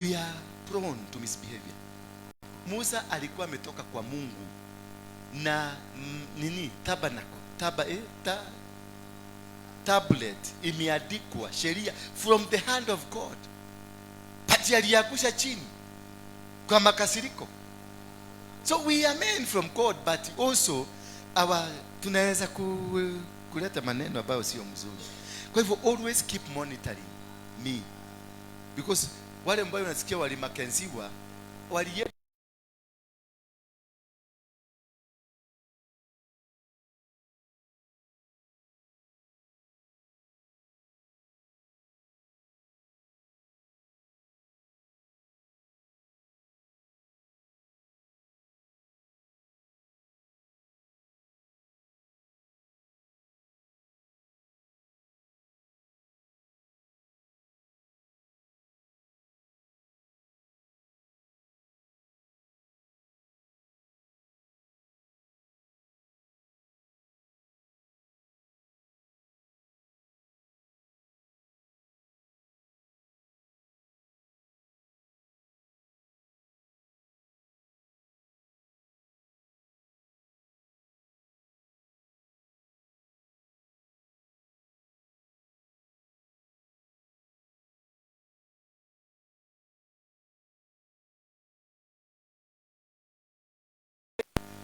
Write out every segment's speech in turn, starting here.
We are prone to misbehavior. Musa alikuwa ametoka kwa Mungu na nini tabernacle taba, eh, ta, tablet imeandikwa sheria from the hand of God, but aliangusha chini kwa makasiriko. So we are men from God, but also our tunaweza kuleta maneno ambayo sio mzuri. Kwa hivyo always keep monitoring me, because wale ambao unasikia walimakenziwa wali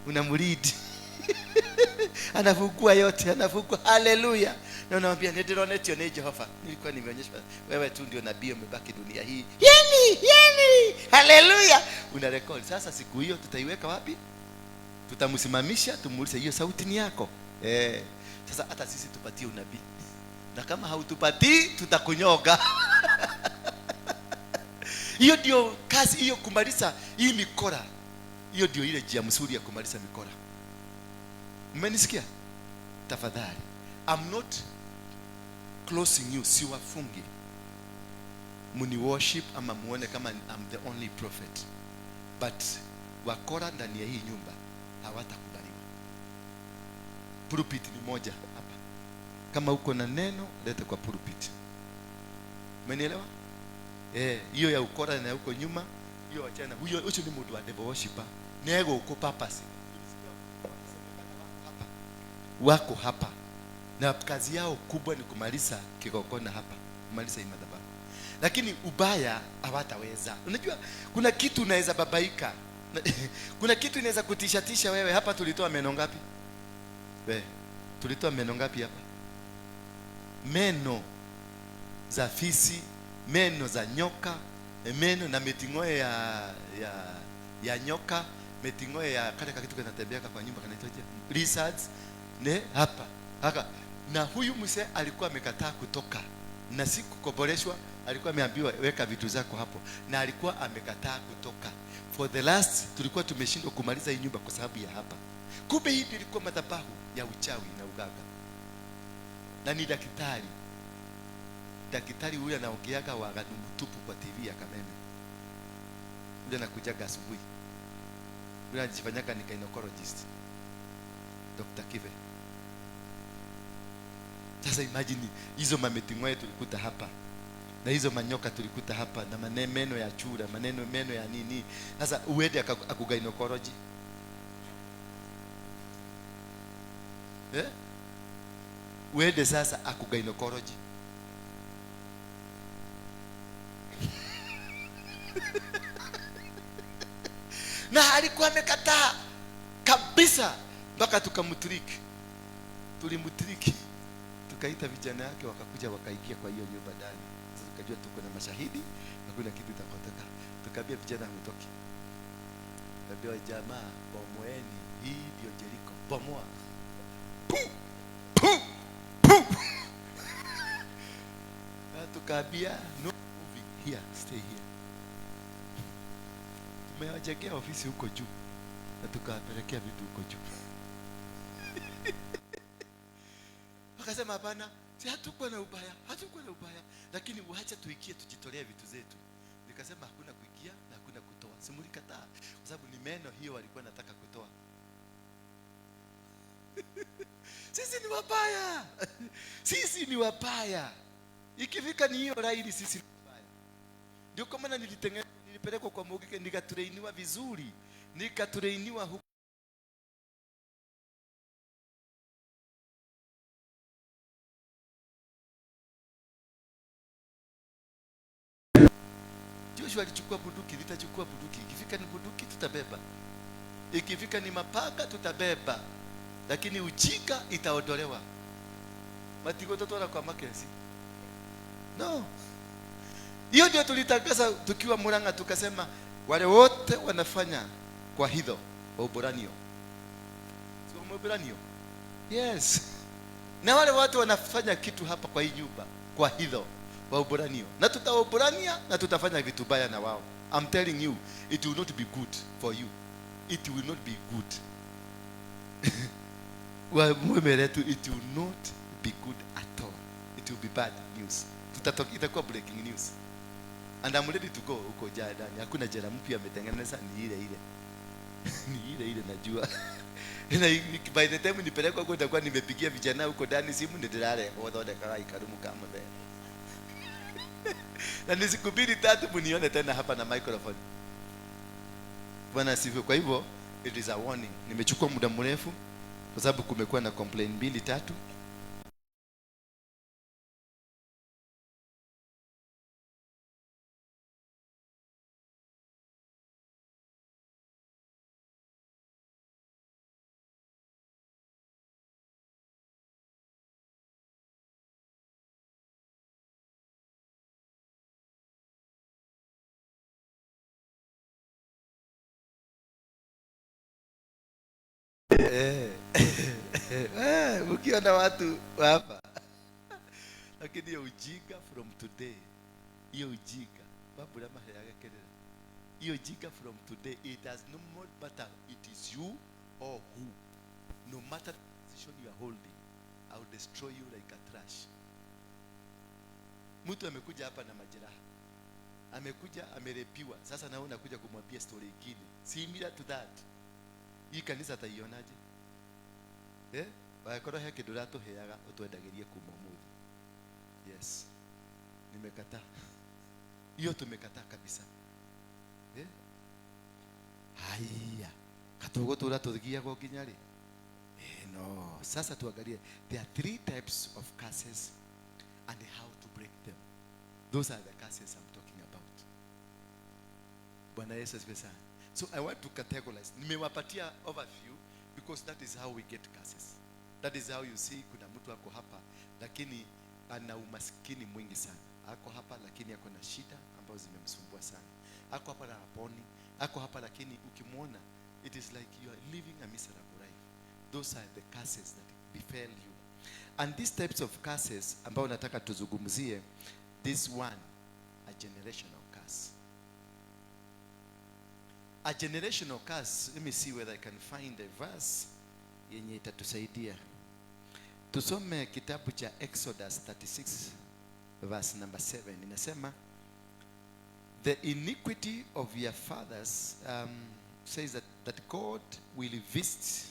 unamridi anafukua yote, anafukua. Haleluya! Na unamwambia nĩndĩronetio nĩ Jehova, nilikuwa nimeonyeshwa wewe tu ndio nabii umebaki dunia hii. Yeni yeni, haleluya! Una record sasa. Siku hiyo tutaiweka wapi? Tutamsimamisha, tumuulize hiyo sauti ni yako? Sasa hata sisi tupatie unabii, na kama hautupatii tutakunyoga. Hiyo ndio kazi hiyo, kumaliza hii mikora. Hiyo ndio ile njia mzuri ya kumaliza mikora. Mmenisikia? Tafadhali, I'm not closing you, siwafungi muni worship ama muone kama I'm the only prophet, but wakora ndani ya hii nyumba hawatakubaliwa. Pulpit ni moja hapa. Kama uko na neno lete kwa pulpit. Umenielewa? Hiyo ya ukora na huko nyuma, hiyo wachana. Huyo huyo ni mtu wa devil worshiper. Nego uko purpose. Wako hapa. Na kazi yao kubwa ni kumaliza kigongona hapa, kumaliza hii madhabahu. Lakini ubaya hawataweza. Unajua kuna kitu unaweza babaika. Kuna kitu inaweza kutishatisha wewe. Hapa tulitoa meno ngapi? We, tulitoa meno ngapi hapa? Meno za fisi, meno za nyoka, meno na mitingoe ya nyoka, mitingoe ya kale kitu kanatembea kwa nyumba kanaitwaje? Lizards ne hapa. Haka. Na huyu mzee alikuwa amekataa kutoka. Na si kukoboreshwa, alikuwa ameambiwa weka vitu zako hapo, na alikuwa amekataa kutoka. For the last tulikuwa tumeshindwa kumaliza hii nyumba kwa sababu ya hapa. Kumbe hii ilikuwa madhabahu ya uchawi na uganga. Na ni daktari. Daktari huyu anaongeaga waganu mtupu kwa TV ya Kameme. Yule anakujaga asubuhi. Yule anajifanyaga ni gynecologist. Dr. Kive. Sasa imagine hizo mametingwe tulikuta hapa. Na hizo manyoka tulikuta hapa, na meno ya chura, maneno meno ya nini. Sasa uende akugynecology. Uende sasa akugynecology. Na alikuwa amekataa kabisa mpaka tukamtriki. Tulimtriki. Tukaita vijana yake wakakuja wakaingia kwa hiyo nyumba ndani. Sasa tukajua tuko na mashahidi, hakuna kitu itakotoka. Tukaambia vijana hamtoki. Tukaambia jamaa bomoeni, hii ndio Jericho. Bomoa. Pu pu pu. Na tukaambia no moving here, stay here. Tumewajengea ofisi huko juu na tukawapelekea vitu huko juu. Wakasema hapana, si hatukuwa na ubaya, hatukuwa na ubaya, lakini waacha tuikie tujitolee vitu zetu. Nikasema hakuna kuikia na hakuna kutoa. Simulikataa kwa sababu ni meno hiyo walikuwa nataka kutoa. Sisi ni wabaya. Sisi ni wabaya. Ikifika ni hiyo laini sisi ni wabaya. Ndio kwa maana nilipelekwa kwa Mugike, nikatrainiwa vizuri, nikatrainiwa huko. Joshua alichukua bunduki, nitachukua bunduki. Ikifika ni bunduki tutabeba, ikifika ni mapanga tutabeba, lakini ujinga itaondolewa. Matigototwara kwa Makenzi. No. Hiyo ndio tulitangaza tukiwa Murang'a, tukasema wale wote wanafanya kwa hidho wa Uboranio. Sio Uboranio? Yes. Na wale watu wanafanya kitu hapa kwa hii nyumba kwa hidho wa Uboranio. Na tutaoborania na tutafanya vitu baya na wao. I'm telling you, it will not be good for you. It will not be good. Wa mwemere tu, it will not be good at all. It will be bad news. Itakuwa breaking news. And I'm ready to go huko ndani. Hakuna jela mpya ametengeneza, ni ile ile. Ni ile ile najua. Na by the time nipelekwa huko nitakuwa nimepigia vijana huko ndani simu ndirare wathondekaga ikarumu kama there. Na ni siku mbili tatu mnione tena hapa na microphone. Bwana asifiwe. Kwa hivyo it is a warning. Nimechukua muda mrefu kwa sababu kumekuwa na complaint mbili tatu. Ukiona watu hapa. Lakini hiyo ujinga from today, hiyo ujinga babu la maheaga kelele, hiyo ujinga from today, it does no more matter it is you or who, no matter the position you are holding, I will destroy you like a trash. Mtu amekuja hapa na majeraha, amekuja amerepiwa, sasa nawe unakuja kumwambia story nyingine similar to that. Hii kanisa ataionaje? Wakorwo he kindu ratuheaga utwendagirie kuma umuthi. Yes. Nimekataa. Hiyo tumekataa kabisa. Haya. Katugotura tuthigiagwo nginya ri? No. Sasa tuangalie, there are three types of curses and how to break them. Those are the curses I'm talking about. Bwana Yesu asifiwe sana. So I want to categorize. Nimewapatia overview because that is how we get curses. That is how you see kuna mtu ako hapa lakini ana umaskini mwingi sana. Ako hapa lakini ako na shida ambazo zimemsumbua sana. Ako hapa na haponi. Ako hapa lakini ukimuona it is like you are living a miserable life. Those are the curses that befell you. And these types of curses ambao nataka tuzungumzie, this one, a generational curse. A generational curse, let me see whether I can find a verse yenye itatusaidia. Tusome kitabu cha Exodus 36 verse number 7. Inasema, the iniquity of your fathers, says that God will visit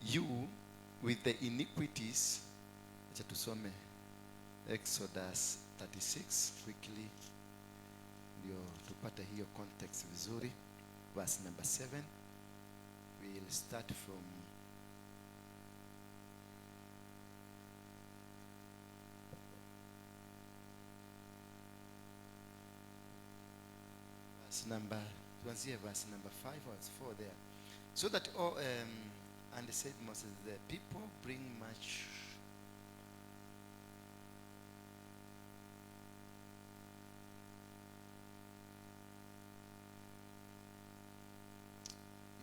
you with the iniquities. Acha tusome Exodus 36 quickly ndio tupate hiyo context vizuri. Verse number 7. We'll start from verse number, tuanzie verse number 5 or 4 there. So that all, and said Moses, the people bring much.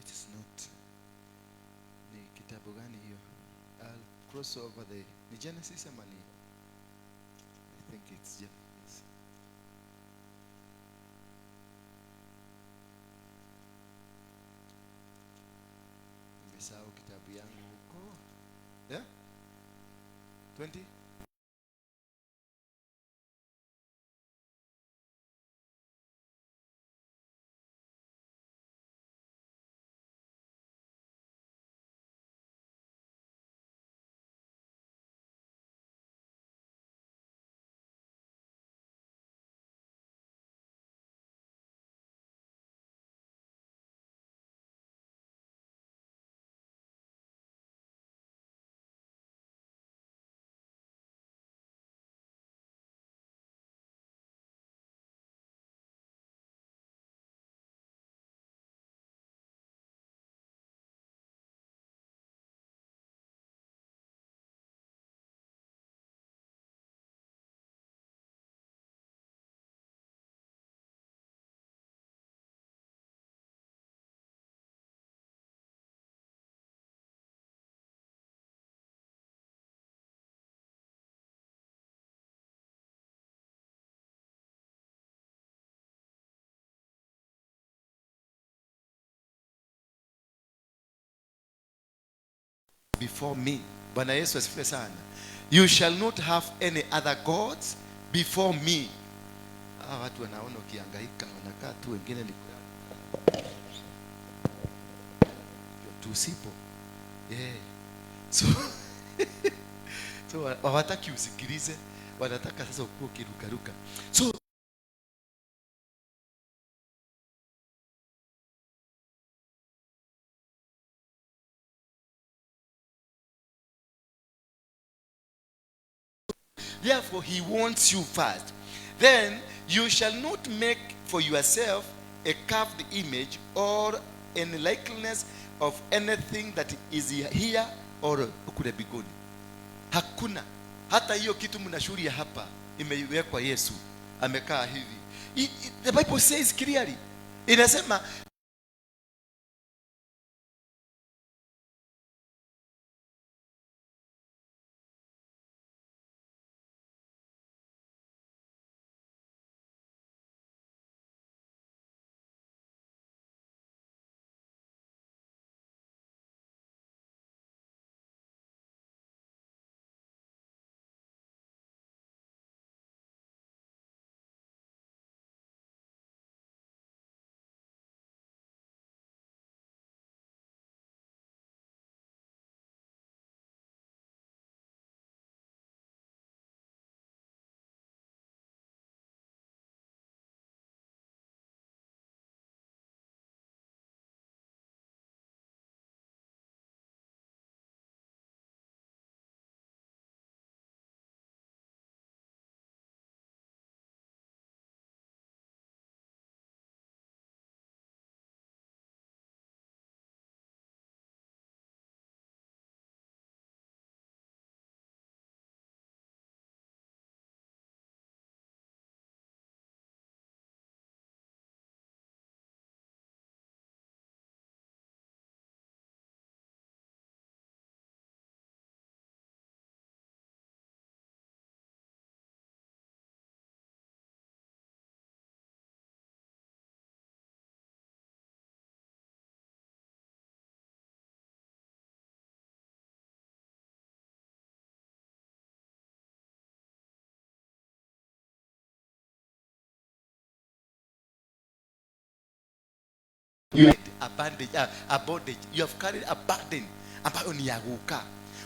It is not. Ni kitabu gani hiyo? I'll cross over the, ni Genesis ama ni? I think it's Genesis. Nimesahau kitabu yangu huko. Yeah? 20? before me. Bwana Yesu asifiwe sana. You shall not have any other gods before me. Hawa watu wanaona ukihangaika, wanakaa tu, wengine ni tusipo. Yeah. So so hawataki usikilize, wanataka sasa ukue ukirukaruka. So therefore he wants you first. Then you shall not make for yourself a carved image or any likeness of anything that is here or kule mbinguni. Hakuna hata hiyo kitu mnashuhudia hapa imewekwa Yesu amekaa hivi. The Bible says clearly, inasema you a bandage, a bondage. You have carried a burden ambayo ni ya guka.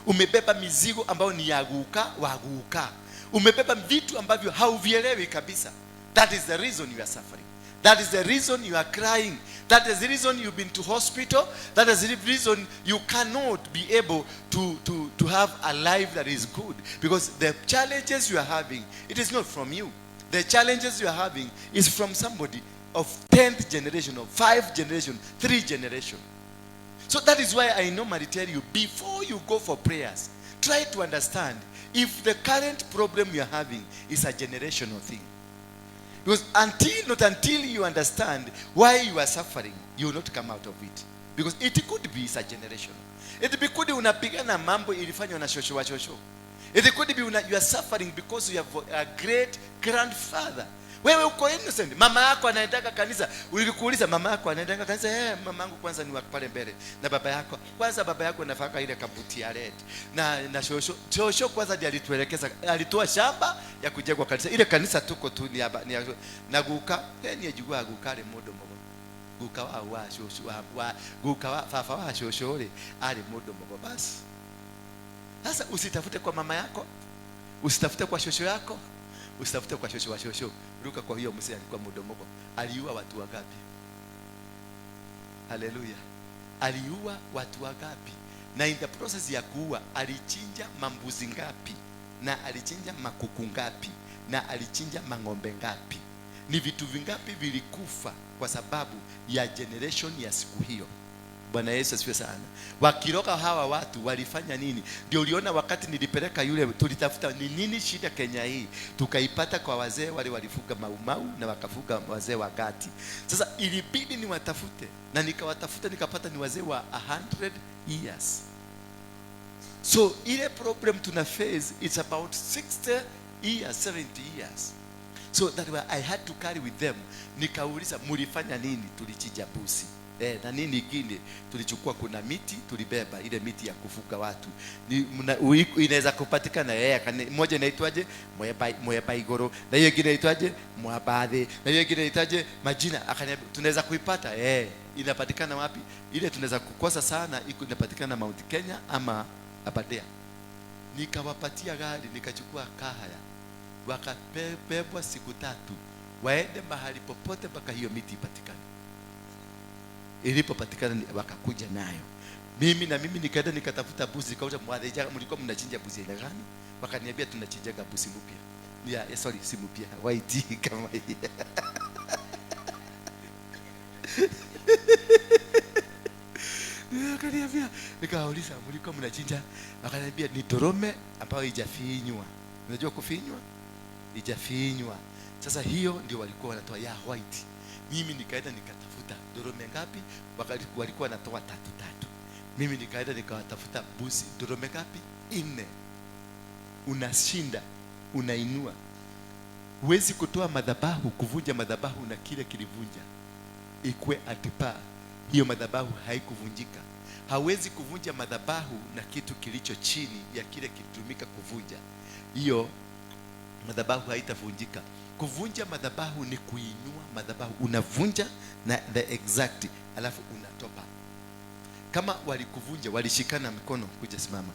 Umebeba mizigo ambayo ni ya guka wa guka. Umebeba vitu ambavyo hauvielewi kabisa. That is the reason you are suffering. That is the reason you are crying. That is the reason you've been to hospital. That is the reason you cannot be able to have a life that is good. Because the challenges you are having, it is not from you. The challenges you are having is from somebody of 10th generation, of 5th generation, 3rd generation. So that is why I normally tell you, before you go for prayers, try to understand if the current problem you are having is a generational thing. Because not until you understand why you are suffering, you will not come out of it. Because it could be a generational. It could be unapigana mambo ilifanywa na shosho wa shosho. It could be you are suffering because you have a great grandfather. Wewe uko innocent. Mama yako anaendanga kanisa. Ulikuuliza mama yako anaendanga kanisa? Mama yangu kwanza ni wa pale mbele. Na baba yako. Kwanza baba yako anafaka ile kabuti ya red. Na shosho. Shosho kwanza ndiye alituelekeza. Alitoa shamba ya kujengwa kanisa. Ile kanisa tuko tu ni ni na guka. Ni ejugua guka le mundu mugo. Guka wa shosho wa guka wa fafa wa shosho ule ali mundu mugo basi. Sasa usitafute kwa mama yako. Usitafute kwa shosho yako. Usitafute kwa shosho wa shosho. Ruka kwa hiyo mzee alikuwa mdomoko. Aliua watu wangapi? Haleluya. Aliua watu wangapi? Na in the process ya kuua alichinja mambuzi ngapi? Na alichinja makuku ngapi? Na alichinja mang'ombe ngapi? Ni vitu vingapi vilikufa kwa sababu ya generation ya siku hiyo? Bwana Yesu asifiwe sana. Wakiroka hawa watu walifanya nini? Ndio uliona wakati nilipeleka yule, tulitafuta ni nini shida Kenya hii. Tukaipata kwa wazee wale walifuga maumau na wakafuga wazee wa gati. Sasa ilibidi niwatafute na nikawatafuta nikapata ni wazee wa 100 years. So ile problem tuna face it's about 60 years, 70 years. So that why I had to carry with them. Nikauliza, mulifanya nini? Tulichinja busi. Na nini ingine? Tulichukua, kuna miti tulibeba, ile miti ya kufuga watu. Inaweza kupatikana yeye moja inaitwaje? Mweba igoro. Na hiyo ingine inaitwaje? Mwabadhi. Na hiyo ingine inaitwaje? Majina. Akaniambia tunaweza kuipata. Inapatikana wapi? Ile tunaweza kukosa sana, iko inapatikana Mount Kenya ama Aberdare. Nikawapatia gari, nikachukua kahaya. Wakabebwa siku 3 waende mahali popote mpaka hiyo miti ipatikane. Ilipopatikana wakakuja nayo. Mimi na mimi nikaenda nikatafuta buzi, nikauliza mwatheja, mlikuwa mnachinja buzi aina gani? Wakaniambia tunachinjaga buzi mpya. Yeah, sorry, si mpya, white kama hii. Akaniambia, nikauliza mlikuwa mnachinja? Akaniambia ni dorome ambayo haijafinywa. Unajua kufinywa? Haijafinywa. Sasa hiyo ndio walikuwa wanatoa ya white. Mimi nikaenda nikatafuta dorome ngapi? Walikuwa wanatoa 3 3. Mimi nikaenda nikawatafuta buzi dorome ngapi? 4. Unashinda, unainua. Huwezi kutoa madhabahu, kuvunja madhabahu na kile kilivunja ikue atipa. Hiyo madhabahu haikuvunjika. Hawezi kuvunja madhabahu na kitu kilicho chini ya kile kilitumika kuvunja. Hiyo madhabahu haitavunjika. Kuvunja madhabahu ni kuinua madhabahu. Unavunja na the exact, alafu unatopa. Kama walikuvunja, walishikana mikono kuja simama.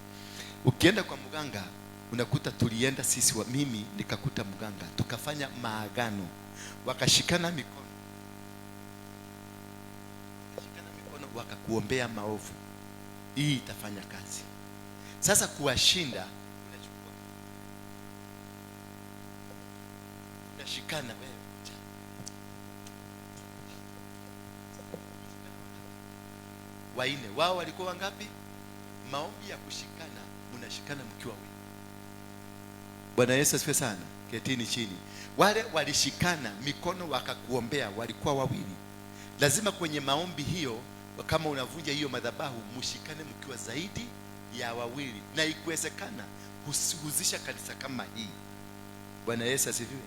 Ukienda kwa mganga, unakuta tulienda sisi wa, mimi nikakuta mganga, tukafanya maagano. Wakashikana mikono. Wakashikana mikono wakakuombea maovu. Hii itafanya kazi. Sasa kuwashinda, unachukua. Unashikana wewe. Waine wao walikuwa wangapi? Maombi ya kushikana, mnashikana mkiwa wengi. Bwana Yesu asifiwe sana. Ketini chini. Wale walishikana mikono wakakuombea, walikuwa wawili. Lazima kwenye maombi hiyo, kama unavunja hiyo madhabahu, mshikane mkiwa zaidi ya wawili. Na ikiwezekana, huzisha kanisa kama hii. Bwana Yesu asifiwe.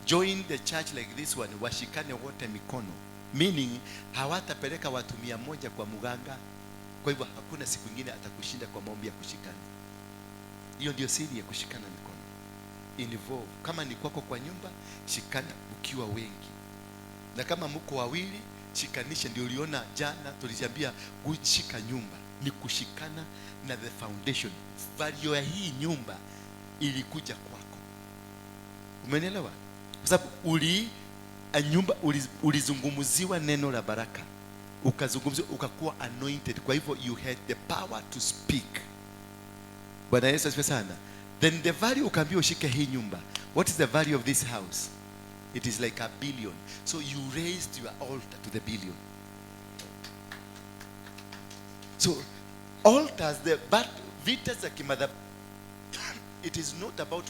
Join the church like this one, washikane wote mikono. Meaning hawatapeleka watu 100 kwa mganga. Kwa hivyo hakuna siku nyingine atakushinda kwa maombi ya kushikana. Hiyo ndio siri ya kushikana mikono. Involve. Kama ni kwako kwa nyumba, shikana mkiwa wengi. Na kama mko wawili, shikanisha. Ndio uliona jana tulijiambia kushika nyumba ni kushikana na the foundation. Value ya hii nyumba ilikuja kwako. Umenielewa? Kwa sababu nyumba ulizungumziwa neno la baraka. Ukazungumziwa, ukakuwa anointed. Kwa hivyo you had the power to speak. Bwana Yesu asifiwe sana. Then the value ukaambiwa ushike hii nyumba. What is the value of this house? It is like a billion. So you raised your altar to the billion. So altars, the but vita za kimadhabahu, it is not about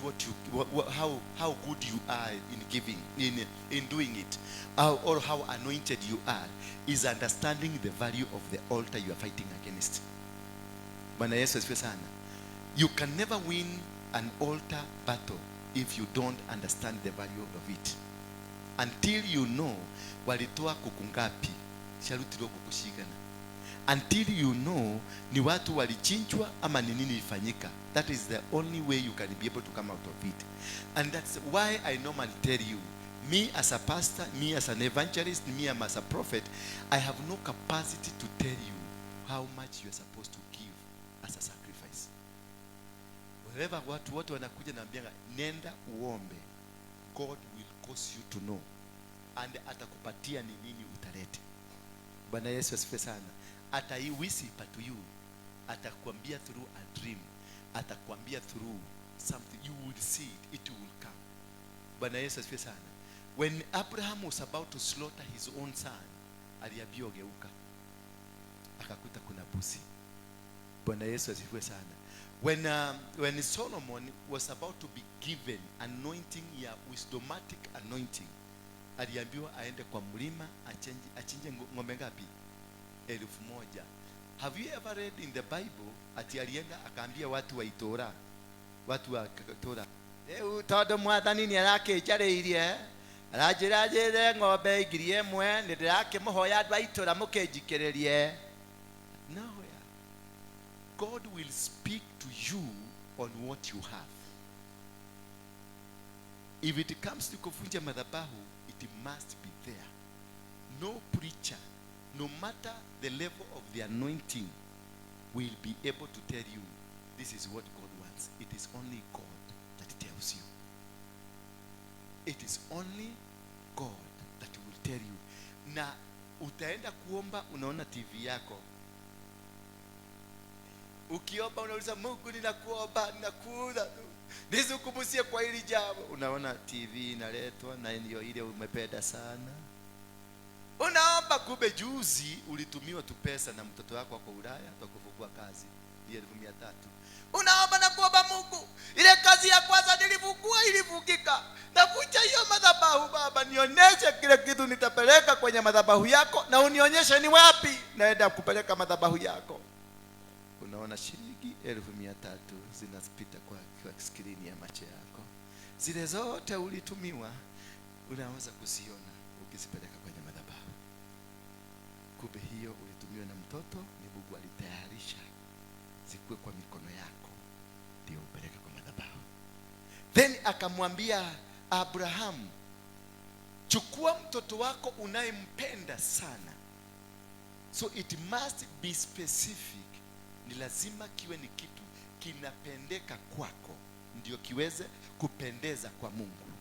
how good you are in giving, in doing it, or how anointed you are, is understanding the value of the altar you are fighting against. Bwana Yesu asifiwe sana. You can never win an altar battle if you don't understand the value of it. Until you know walitoa kuku ngapi, sharutirwo kuku cigana. Until you know ni watu walichinjwa ama ni nini ilifanyika. That is the only way you can be able to come out of it. And that's why I normally tell you, me as a pastor, me as an evangelist, me as a prophet, I have no capacity to tell you how much you are supposed to give as a sacrifice. Wherever watu wote wanakuja naambianga, nenda uombe. God will cause you to know. And atakupatia ni nini utalete. Bwana Yesu asifiwe sana. Ataiwhisper to you. Atakwambia through a dream. Atakwambia through something. You will see it. It will come. Bwana Yesu asifiwe sana. When Abraham was about to slaughter his own son, aliambiwa geuka. Akakuta kuna buzi. Bwana Yesu asifiwe sana. When Solomon was about to be given anointing ya wisdomatic anointing, aliambiwa aende kwa mlima achinje ng'ombe ngapi? 1,000. Have you ever read in the Bible ati alienda akaambia watu wa Itora, watu wa Tora, Rĩu tondũ Mwathani nĩ arakĩnjarĩirie, aranjĩra njĩre ng'ombe 1,000, nĩ ndĩrakĩmũhoya andũ a itũra mũkĩnjikĩrĩrie. No, yeah. God will speak to you on what you have. If it comes to kuvunja madhabahu, it must be there. No preacher, no matter the level of the anointing, will be able to tell you this is what God wants. It is only God that tells you. It is only God that will tell you. Na utaenda kuomba, unaona TV yako. Ukiomba unauliza, Mungu, ninakuomba, ninakuuza, nizungumzie kwa hili jambo. Unaona TV inaletwa na ndio ile umependa sana. Unaomba, kumbe juzi ulitumiwa tu pesa na mtoto wako ako Ulaya kwa kufungua kazi ni 300,000. Unaomba na kuomba Mungu, ile kazi ya kwanza nilifungua ilifungika, navunja hiyo madhabahu Baba, nionyeshe kile kitu nitapeleka kwenye madhabahu yako, na unionyeshe ni wapi naenda kupeleka madhabahu yako. Unaona shilingi 300,000 zinapita kwa skrini ya macho yako. Zile zote ulitumiwa unaweza kuziona ukizipeleka kwenye madhabahu. Kumbe hiyo ulitumiwa na mtoto, ni Mungu alitayarisha zikuwe kwa mikono yako ndio upeleke kwa madhabahu. Then akamwambia Abraham, chukua mtoto wako unayempenda sana. So it must be specific. Ni lazima kiwe ni kitu kinapendeka kwako ndio kiweze kupendeza kwa Mungu.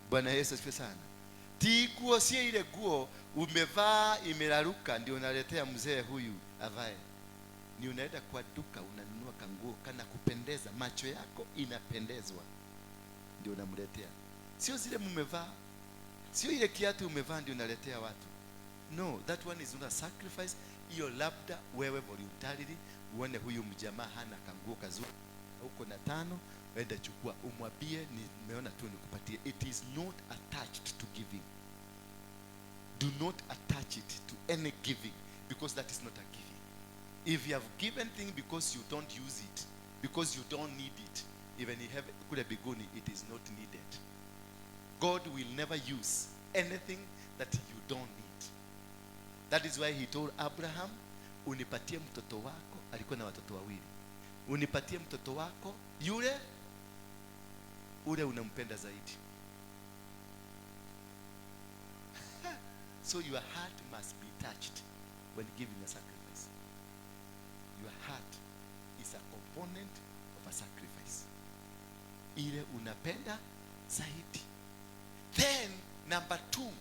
Bwana Yesu asifiwe sana. Ti nguo, sio ile nguo umevaa imeraruka ndio unaletea mzee huyu avae. Ni unaenda kwa duka unanunua kanguo kana kupendeza, macho yako inapendezwa, ndio unamletea. Sio zile mmevaa, sio ile kiatu umevaa ndio unaletea watu. No, that one is not a sacrifice. Hiyo labda wewe voluntarily uone huyu mjamaa hana kanguo kazuri, uko na 5, enda chukua, umwambie nimeona tu nikupatie. It is not attached to giving. Do not attach it to any giving, because that is not a giving. If you have given thing because you don't use it, because you don't need it, even in heaven, kule biguni, it is not needed. God will never use anything that you don't need. That is why he told Abraham, unipatie mtoto wako. Alikuwa na watoto wawili. Unipatie mtoto wako yule ule unampenda zaidi. So your heart must be touched when giving a sacrifice. Your heart is a component of a sacrifice. Ile unapenda zaidi. Then number 2,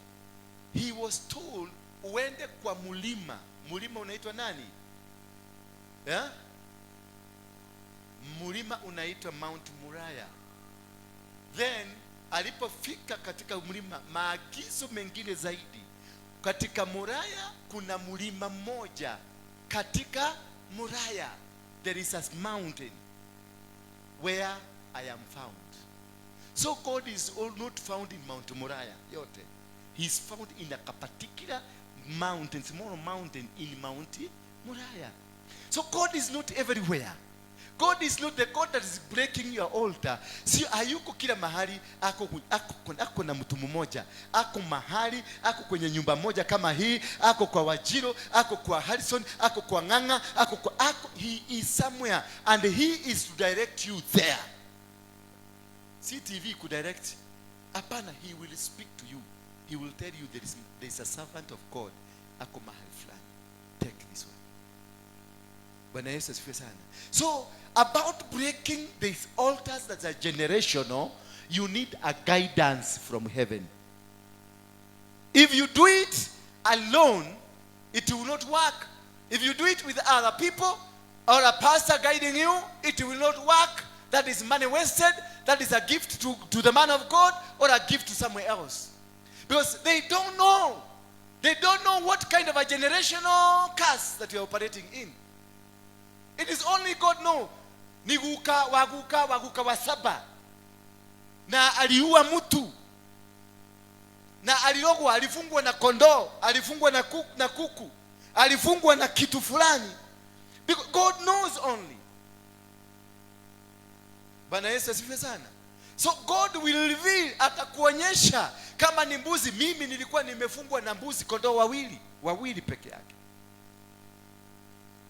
he was told uende kwa mulima. Mulima unaitwa nani? Yeah? Mulima unaitwa Mount Moriah. Then alipofika katika mlima, maagizo mengine zaidi. Katika Moriah kuna mulima mmoja. Katika Moriah there is a mountain where I am found. So God is not found in Mount Moriah yote. He is found in a particular mountain, small mountain in Mount Moriah. So God is not everywhere. God is not the God that is breaking your altar. Si hayuko kila mahali, ako na mtu mmoja. Ako mahali, ako kwenye nyumba moja kama hii, ako kwa Wajiro, ako kwa Harrison, ako kwa Ng'ang'a, ako, he is somewhere and he is to direct you there. CTV could direct. Hapana, he will speak to you. He will tell you there is a servant of God. Ako mahali fulani. Take this one. Bwana Yesu asifiwe sana. So about breaking these altars that are generational, you need a guidance from heaven. If you do it alone, it will not work. If you do it with other people or a pastor guiding you, it will not work. That is money wasted. That is a gift to the man of God or a gift to somewhere else. Because they don't know. They don't know what kind of a generational curse that you are operating in. It is only God know. Ni guka, waguka, waguka wa saba. Na aliua mtu. Na alirogwa, alifungwa na kondoo, alifungwa na kuku, alifungwa na kitu fulani. Because God knows only. Bwana Yesu asifiwe sana. So God will reveal, atakuonyesha kama ni mbuzi. Mimi nilikuwa nimefungwa na mbuzi kondoo wawili, wawili peke yake.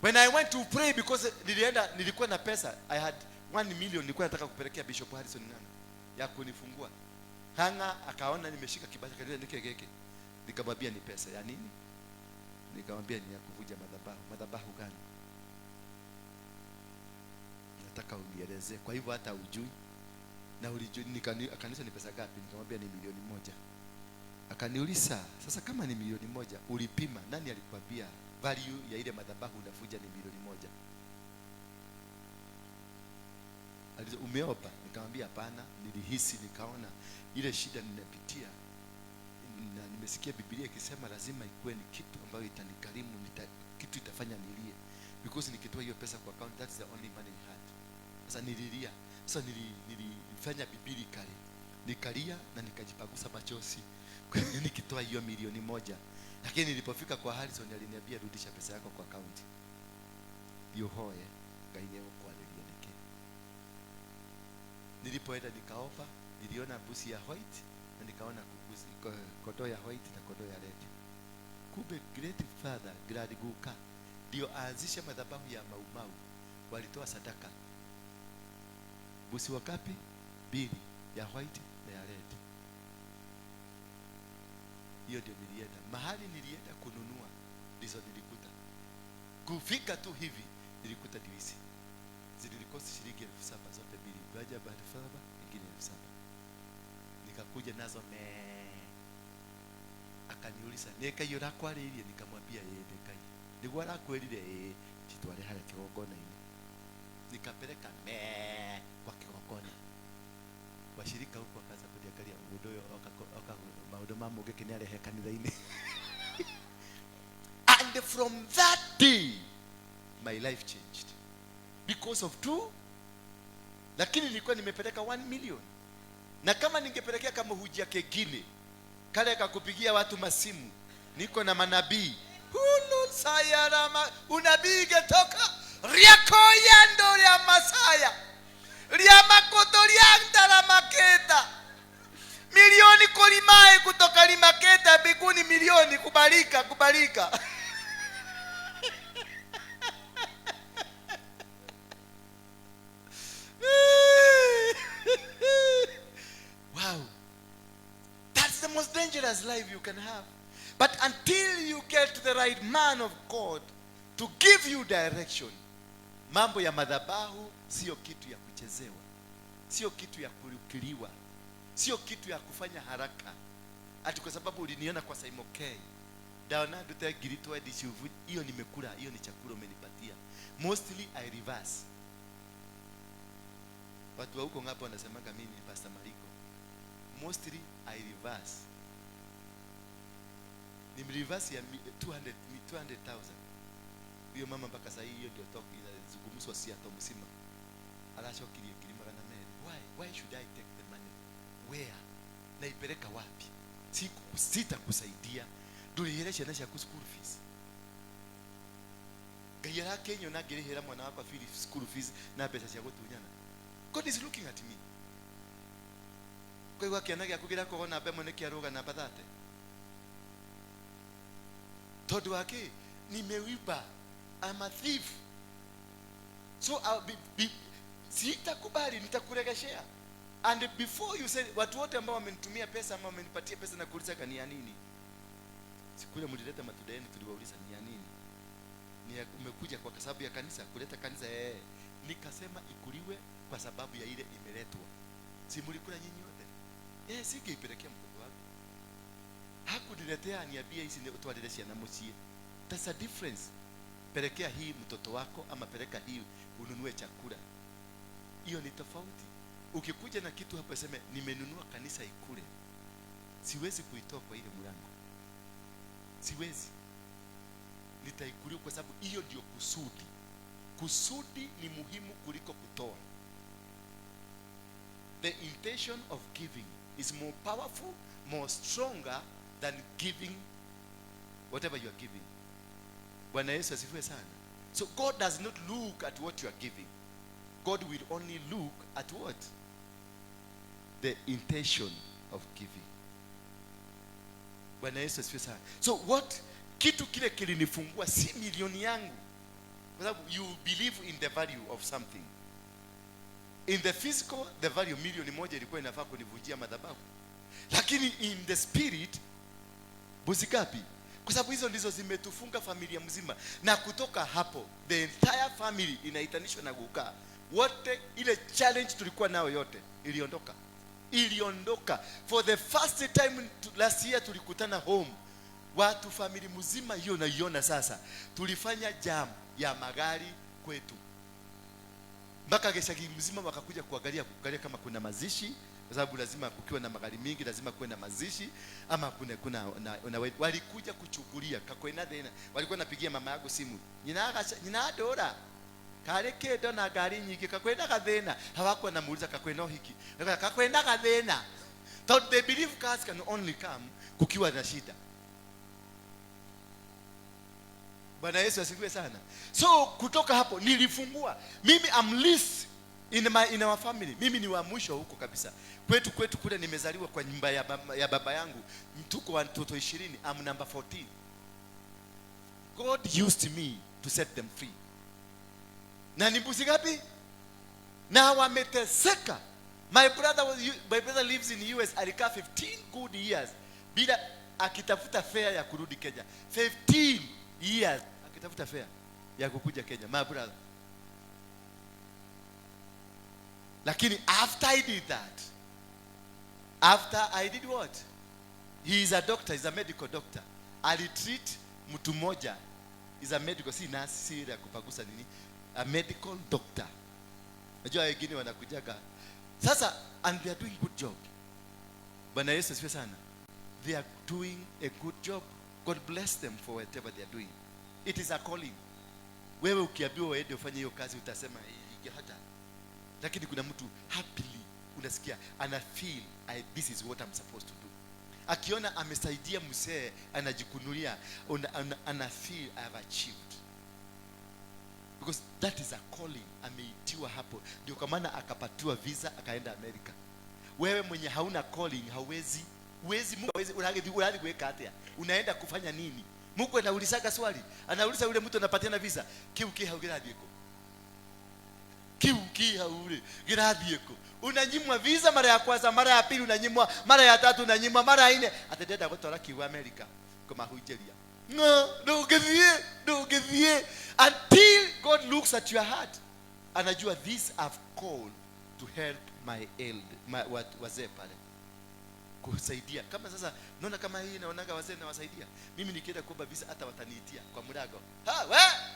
When I went to pray, because nilienda, nilikuwa na pesa, I had 1 million, nilikuwa nataka kupelekea Bishop Harrison Ng'ang'a ya kunifungua. Ng'ang'a akaona nimeshika kibasha, akaniambia nikegeke. Nikamwambia ni pesa ya nini? Nikamwambia ni ya kuvuja madhabahu. Madhabahu gani? Nataka unielezee. Kwa hivyo hata ujui. Na ulijui. Akaniuliza ni pesa ngapi? Nikamwambia ni 1,000,000. Akaniuliza, sasa kama ni 1,000,000 ulipima, nani alikwambia value ya ile madhabahu unavuja ni 1,000,000? Alizo, umeopa? Nikamwambia hapana, nilihisi nikaona ile shida ninapitia, na nimesikia Biblia ikisema lazima ikuwe ni kitu ambayo itanigharimu, kitu itafanya nilie, because nikitoa hiyo pesa kwa account, that's the only money I had. Sasa nililia. Sasa nilifanya Biblia kale, nikalia na nikajipagusa machozi nikitoa hiyo 1,000,000. Lakini nilipofika kwa Harrison aliniambia rudisha pesa yako kwa account. Yohoe Ngai nĩegũkwarĩria nĩkĩ. Nilipoenda nikaomba, niliona mbuzi ya white na nikaona kondoo ya white na kondoo ya red. Kumbe great father Grand Guka ndio aanzishe madhabahu ya Mau Mau, walitoa sadaka mbuzi wakapi? 2, ya white na ya red. Hiyo ndio nilienda mahali, nilienda kununua ndizo nilikuta. Kufika tu hivi nilikuta diwisi zilikosi shilingi 7,000 zote mbili, moja 7,000 nyingine 7,000. Nikakuja nazo me, akaniuliza neka hiyo rakwaririe, nikamwambia yeye ndekai niguo arakwirire eh, chitware haria kigongona-inĩ. Nikapeleka me kwa kigongona, washirika huko wakaanza kuniangalia, mundu uyu oka maundu ma mungiki ni arehe kanitha-inĩ. And from that day my life changed because of two. Lakini nilikuwa nimepeleka 1 million, na kama ningepelekea kama hujia kengine kale kakupigia watu masimu, niko na manabii hulu sayarama, unabii ingetoka riako yando ya masaya ria makoto ria ndaramaketa milioni kolimae kutoka limaketa mbinguni, milioni kubalika, kubalika. Wow, that's the most dangerous life you can have. But until you get to the right man of God to give you direction, mambo ya madhabahu sio kitu ya kuchezewa, sio kitu ya kurukiliwa, sio kitu ya kufanya haraka ati kwa sababu uliniona kwa Simon K ndaona ndute ngiri twendi ciubu, hiyo nimekula, hiyo ni chakula umenipatia. Mostly I reverse. Watu wa huko ngapo wanasemaga mimi ni Pastor Mariko. Mostly I reverse. Ni reverse ya 200,000. Hiyo mama mpaka sasa hiyo ndio talk inazungumzwa si hata msima. Aracokirie ngiri magana merĩ. Why? Why should I take the money? Where? Naipeleka wapi? Sitakusaidia. Ndũrĩhĩre ciana ciaku school fees. Ngai arakĩnyona ngĩrĩhĩra mwana wakwa school fees na mbeca cia gũtunyana. God is looking at me. Kwa hivyo kĩana gĩaku kĩrakorwo namba ĩmwe nĩkĩarũga namba 30. Tondũ wa kĩ? Nimeiba. I'm a thief. So I'll be, sitakubali, nitakuregeshea. And before you say, watu wote ambao wamenitumia pesa ama wamenipatia pesa na kuuliza ni ya nini? Siku ile mlileta matunda yenu tuliwauliza ni ya nini? Ni ya, umekuja kwa sababu ya kanisa, kuleta kanisa eh. Nikasema ikuliwe kwa sababu ya ile imeletwa. Si mlikula nyinyi wote? Singeipelekea mtoto wangu. Hakuniletea aniambie hizi ni utwarire ciana muciĩ. That's a difference. Pelekea hii mtoto wako ama peleka hii ununue chakula. Hiyo ni tofauti. Ukikuja na kitu hapa useme nimenunua kanisa ikule, siwezi kuitoa kwa ile mlango. Siwezi. Nitaikulia kwa sababu hiyo ndio kusudi. Kusudi ni muhimu kuliko kutoa. The intention of giving is more powerful, more stronger than giving whatever you are giving. Bwana Yesu asifiwe sana. So God does not look at what you are giving. God will only look at what? the intention of giving. Bwana Yesu asifiwe sana. So what kitu kile kilinifungua si milioni yangu, kwa sababu you believe in the value of something. In the physical, the value 1,000,000 ilikuwa inafaa kunivunjia madhabahu, lakini in the spirit mbuzi ngapi? Kwa sababu hizo ndizo zimetufunga familia mzima, na kutoka hapo the entire family inaitanishwa na guka wote. Ile challenge tulikuwa nayo yote iliondoka, iliondoka for the first time. Last year tulikutana home, watu family mzima hiyo naiona sasa. Tulifanya jam ya magari kwetu mpaka geshagi mzima wakakuja kuangalia kama kuna mazishi, kwa sababu lazima kukiwa na magari mingi lazima kuwe na mazishi ama kuna walikuja kuchukulia kakwena thena. Walikuwa napigia mama yako simu, nyina dora kare kedo na gari nyingi kakwena kathena. Hawakuwa namuuliza kakwena hiki, kakwena kathena. Thought they believe cars can only come kukiwa na shida. Bwana Yesu asifiwe sana. So kutoka hapo nilifungua. Mimi am least in our family. Mimi ni wa mwisho huko kabisa. Kwetu kule nimezaliwa kwa nyumba ya baba yangu. Tuko watoto 20, I'm number 14. God used me to set them free. Na ni mbuzi ngapi? Na wameteseka. My brother lives in US, alikaa 15 good years bila akitafuta fare ya kurudi Kenya. 15 years akitafuta fare ya kukuja Kenya, my brother. Lakini after I did that, after I did what? He is a doctor, he's a medical doctor. Alitreat mtu mmoja, is a medical, si nurse, si ile ya kupagusa nini, a medical doctor. Najua wengine wanakujaga sasa, and they are doing good job. Bwana Yesu asifiwe sana. They are doing a good job. God bless them for whatever they are doing. It is a calling. Wewe ukiambiwa uende ufanye hiyo kazi utasema hata. Lakini kuna mtu happily unasikia ana feel this is what I'm supposed to do. Akiona amesaidia mzee anajikunulia, ana feel I have achieved. Because that is a calling, ameitiwa hapo. Ndio kwa maana akapatiwa visa akaenda Amerika. Wewe mwenye hauna calling hauwezi, huwezi, Mungu hawezi, unalagi kuweka hatia. Unaenda kufanya nini? Mungu anaulizaga swali. Anauliza yule mtu anapatiana visa, kiu ki haugirathi ko. Kiu ki haure girathi ko. Unanyimwa visa mara ya kwanza, mara ya pili unanyimwa, mara ya tatu unanyimwa, mara ya nne atendenda gutwara kiu Amerika kumahujeria. No, ndungithie until God looks at your heart. Anajua this I've called to help my my wazee pale. Kusaidia. Kama sasa naona kama hii naonaga wazee nawasaidia. Mimi nikienda kuomba visa hata wataniitia kwa mlango. Ha,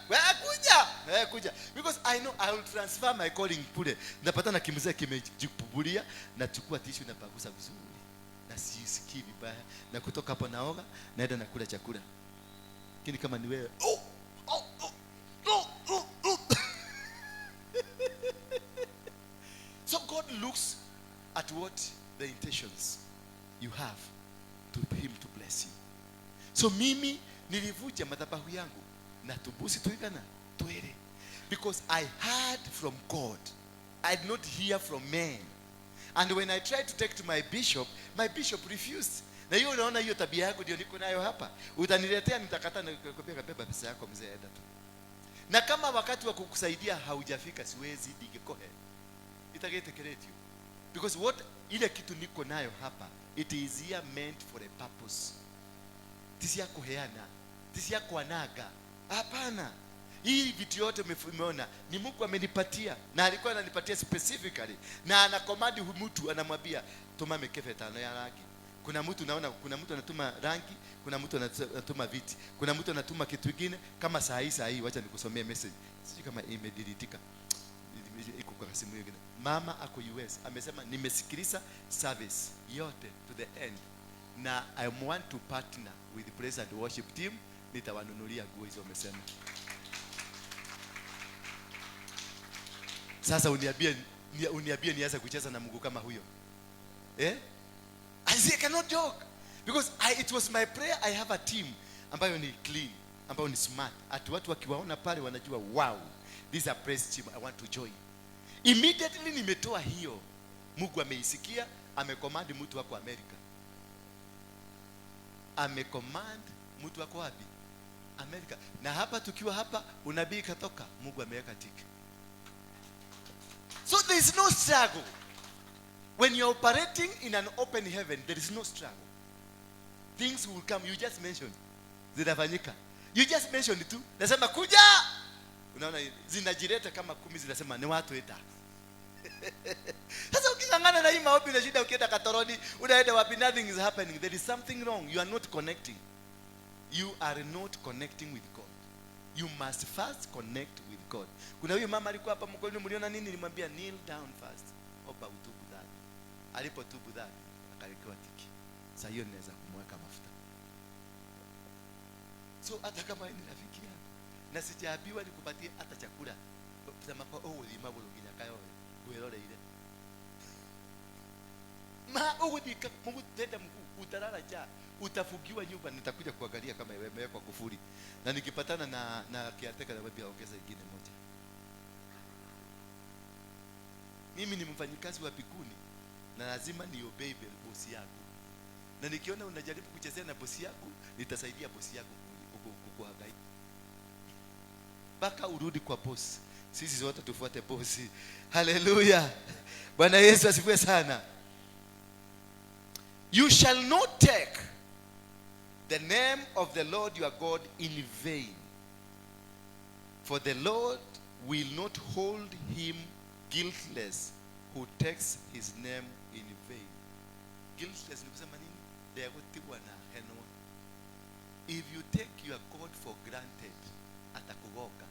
we kuja. We kuja. Because I know I will transfer my calling kule. Napata kimzee kimejipubulia, nachukua tissue na pagusa vizuri. Na sisikii vibaya. Na kutoka hapo naoga, naenda nakula chakula. Lakini kama ni wewe, oh. So God looks at what the intentions you have to him to bless you. So mimi nilivuja madhabahu yangu na tubusi tuigana tuere, because I heard from God. I did not hear from men. And when I tried to take to my bishop refused. Na hiyo unaona hiyo tabia yako ndio niko nayo hapa. Utaniletea nitakata na kukwambia kabeba pesa yako mzee enda tu. Na kama wakati wa kukusaidia haujafika siwezi digekohe. Itagetekeretio. Because what ile kitu niko nayo hapa, it is here meant for a purpose. Tisi ya kuheana, tisi ya kuanaga. Hapana. Hii vitu yote umeona ni Mungu amenipatia, na alikuwa ananipatia specifically. Na anacommand huyu mtu, anamwambia tuma mikebe 5 ya rangi. Kuna mtu naona, kuna mtu anatuma rangi, kuna mtu anatuma viti, kuna mtu anatuma kitu kingine. Kama saa hii wacha nikusomee message. Sijui kama imedilitika. Iko kwa simu nyingine. Mama ako US amesema nimesikiliza service yote to the end, na I want to partner with the praise and worship team, nitawanunulia nguo hizo amesema. Sasa uniambie nianze kucheza na Mungu kama huyo? Eh? I say I cannot joke because it was my prayer. I have a team ambayo ni clean, ambayo ni smart. Ati watu wakiwaona pale wanajua wow, this is a praise team I want to join. Immediately nimetoa hiyo, Mungu ameisikia, Amecommand mtu wako Amerika. Amecommand mtu wako wapi? Amerika. Na hapa tukiwa hapa unabii katoka, Mungu ameweka tiki. So there is no struggle. When you're operating in an open heaven, there is no struggle. Things will come. You just mentioned. Zinafanyika. You just mentioned tu. Nasema kuja. Unaona zinajileta kama 10 zinasema ni watu eta. Sasa ukingangana na hii maombi na shida, ukienda Katoroni, unaenda wapi, nothing is happening. There is something wrong. You are not connecting. You are not connecting with God. You must first connect with God. Kuna huyu mama alikuwa hapa mkono, mliona nini? Nilimwambia kneel down first. Omba utubu dhambi. Alipotubu dhambi akawekewa tiki. Sasa hiyo ninaweza kumweka mafuta. So hata kama ni rafiki yako na sijaambiwa nikupatie hata chakula, sema kwa oh lima buluginya kayo gwirore ile. Ma uguthika Mungu tenda mkuu utalala cha utafugiwa nyumba. Nitakuja kuangalia kama imewekwa kufuri, na nikipatana na kiateka na bibi ongeza ingine moja. Mimi ni mfanyikazi wa bikuni na lazima niobey bosi yangu, na nikiona unajaribu kuchezea na bosi yangu nitasaidia bosi yako kukuhangaika mpaka urudi kwa bosi. Sisi wote tufuate bosi. Haleluya, Bwana Yesu asifiwe sana. You shall not take the name of the Lord your God in vain, for the Lord will not hold him guiltless who takes his name in vain. Guiltless ni kusema nini? Ndegũtigwa na henwa. If you take your God for granted, atakugoka.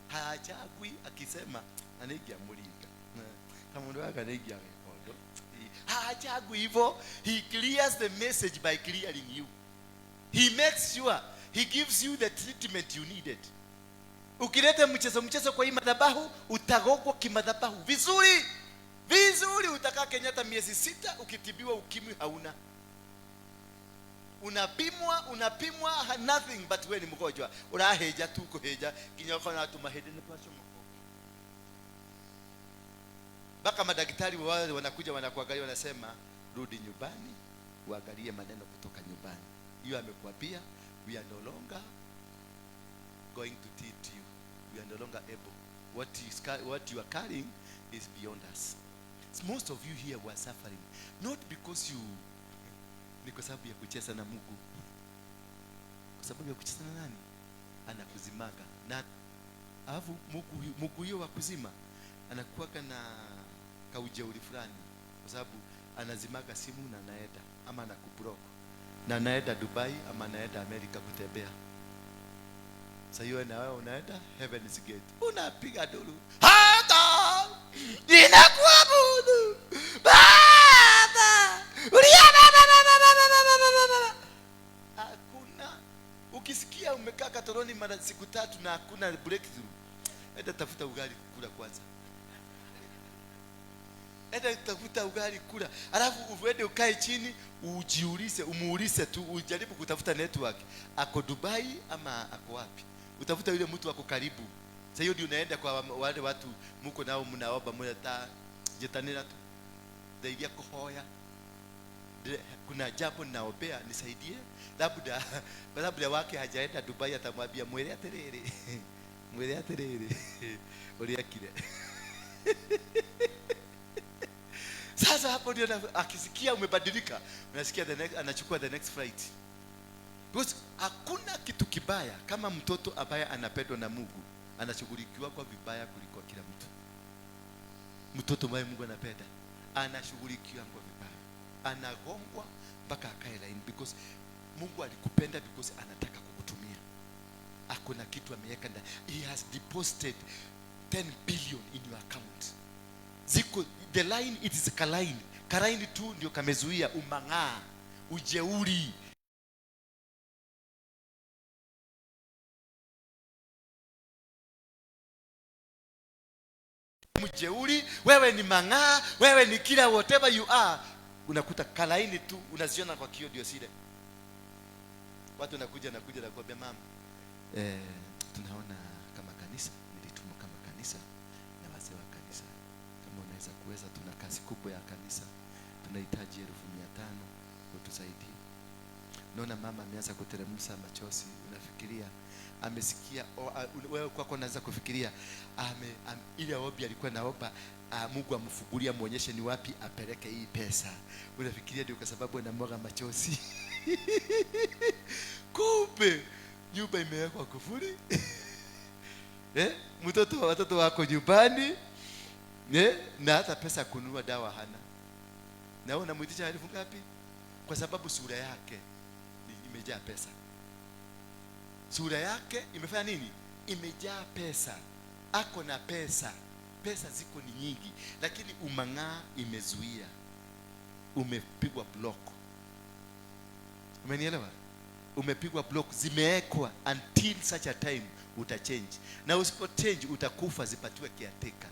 Hachagui akisema anaigia muringa. Kama ndo anaigia rekodo. Hachagui hivyo. He clears the message by clearing you. He makes sure he gives you the treatment you needed. Ukileta mchezo kwa hii madhabahu, utagogwa kimadhabahu vizuri. Vizuri, utakaa Kenyatta miezi 6 ukitibiwa ukimwi hauna. Unapimwa nothing but wewe ni mgonjwa. Uraheja tu kuheja kinyoko na watu mahede ni pasho mko. Baka madaktari wale wanakuja wanakuangalia wanasema rudi nyumbani, uangalie maneno kutoka nyumbani. Hiyo amekuambia we are no longer going to treat you. We are no longer able. What you are carrying is beyond us. Most of you here were suffering not because you, ni kwa sababu ya kucheza na Mungu. Kwa sababu ya kucheza na nani? Anakuzimaga. Na alafu Mungu hiyo wa kuzima anakuwa na kaujeuri fulani, kwa sababu anazimaga simu na anaenda ama anakublock. Na anaenda Dubai ama anaenda Amerika kutembea. Sasa hiyo na wewe unaenda Heaven's Gate. Unapiga duru. Hata ninakuabudu Baba. Ulia baba baba baba baba. Hakuna. Ukisikia umekaa Katoroni mara siku 3 na hakuna breakthrough, enda tafuta ugali kula kwanza. Enda tafuta ugali kula. Alafu uende ukae chini ujiulize, umuulize tu, ujaribu kutafuta network. Ako Dubai ama ako wapi? Utafuta yule mtu ako karibu. Sasa hiyo ndio unaenda kwa wale watu mko nao mnaomba mnata jetanira tu. Daidia kuhoya. Kuna jambo ninaombea nisaidie. Labda wake hajaenda Dubai atamwambia mwele atiriri. Mwele atiriri. Ulia kile. Sasa hapo ndio akisikia umebadilika, unasikia the next, anachukua the next flight. Because hakuna kitu kibaya kama mtoto ambaye anapendwa na Mungu anashughulikiwa kwa vibaya kuliko kila mtu. Mtoto ambaye Mungu anapenda anashughulikiwa kwa vibaya, anagongwa mpaka akae line, because Mungu alikupenda, because anataka kukutumia. Hakuna kitu ameweka ndani. He has deposited 10 billion in your account. Ziko the line, it is a line. Karaini tu ndio kamezuia umang'aa, ujeuri. Mjeuri, wewe ni mang'aa, wewe ni kila whatever you are. Unakuta kalaini tu unaziona kwa kio ndio sile. Watu wanakuja na kuambia mama, tunaona kama kanisa, nilitumwa kama kanisa na wazee wa kanisa. Kama unaweza kuweza, tuna kazi kubwa ya kanisa. Tunahitaji 500,000 utusaidie. Naona mama ameanza kuteremsha machozi. Unafikiria amesikia, wewe kwako unaanza kufikiria ile ombi alikuwa naomba Mungu amfungulie amuonyeshe ni wapi apeleke hii pesa. Unafikiria ndio kwa sababu anamwaga machozi. Kumbe nyumba imewekwa kufuri. Mtoto watoto wako nyumbani, na hata pesa kununua dawa hana. Na wewe unamuitisha 1,000 ngapi? Kwa sababu sura yake imejaa pesa. Sura yake imefanya nini? Imejaa pesa. Ako na pesa. Pesa ziko ni nyingi, lakini umang'aa imezuia. Umepigwa block. Umenielewa? Umepigwa block, zimeekwa until such a time utachange. Na usipo change utakufa, zipatiwe caretaker.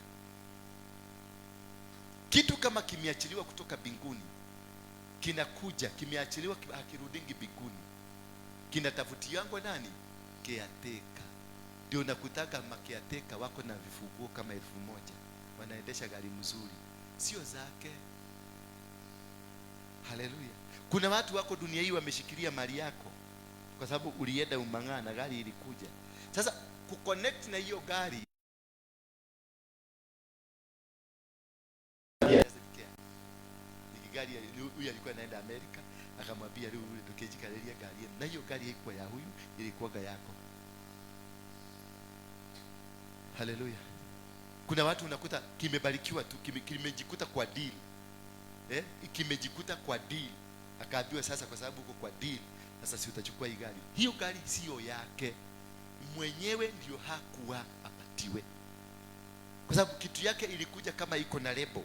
Kitu kama kimeachiliwa kutoka mbinguni kinakuja, kimeachiliwa hakirudingi mbinguni. Kinatafutiangwa nani? Caretaker. Ndio nakutaka makiateka wako na vifunguo kama 1,000, wanaendesha gari mzuri, sio zake. Haleluya. Kuna watu wako dunia hii wameshikilia mali yako kwa sababu ulienda umang'aa na gari ilikuja. Sasa kuconnect na hiyo gari gari huyu alikuwa anaenda Amerika, akamwambia leo ule tukijikalelia gari, na hiyo gari haikuwa ya huyu, ilikuwa yako. Haleluya. Kuna watu unakuta kimebarikiwa tu, kimejikuta kwa deal. Kimejikuta kwa deal. Akaambiwa sasa kwa sababu uko kwa deal, sasa si utachukua hii gari. Hiyo gari sio yake. Mwenyewe ndio hakuwa apatiwe. Kwa sababu kitu yake ilikuja kama iko na lebo.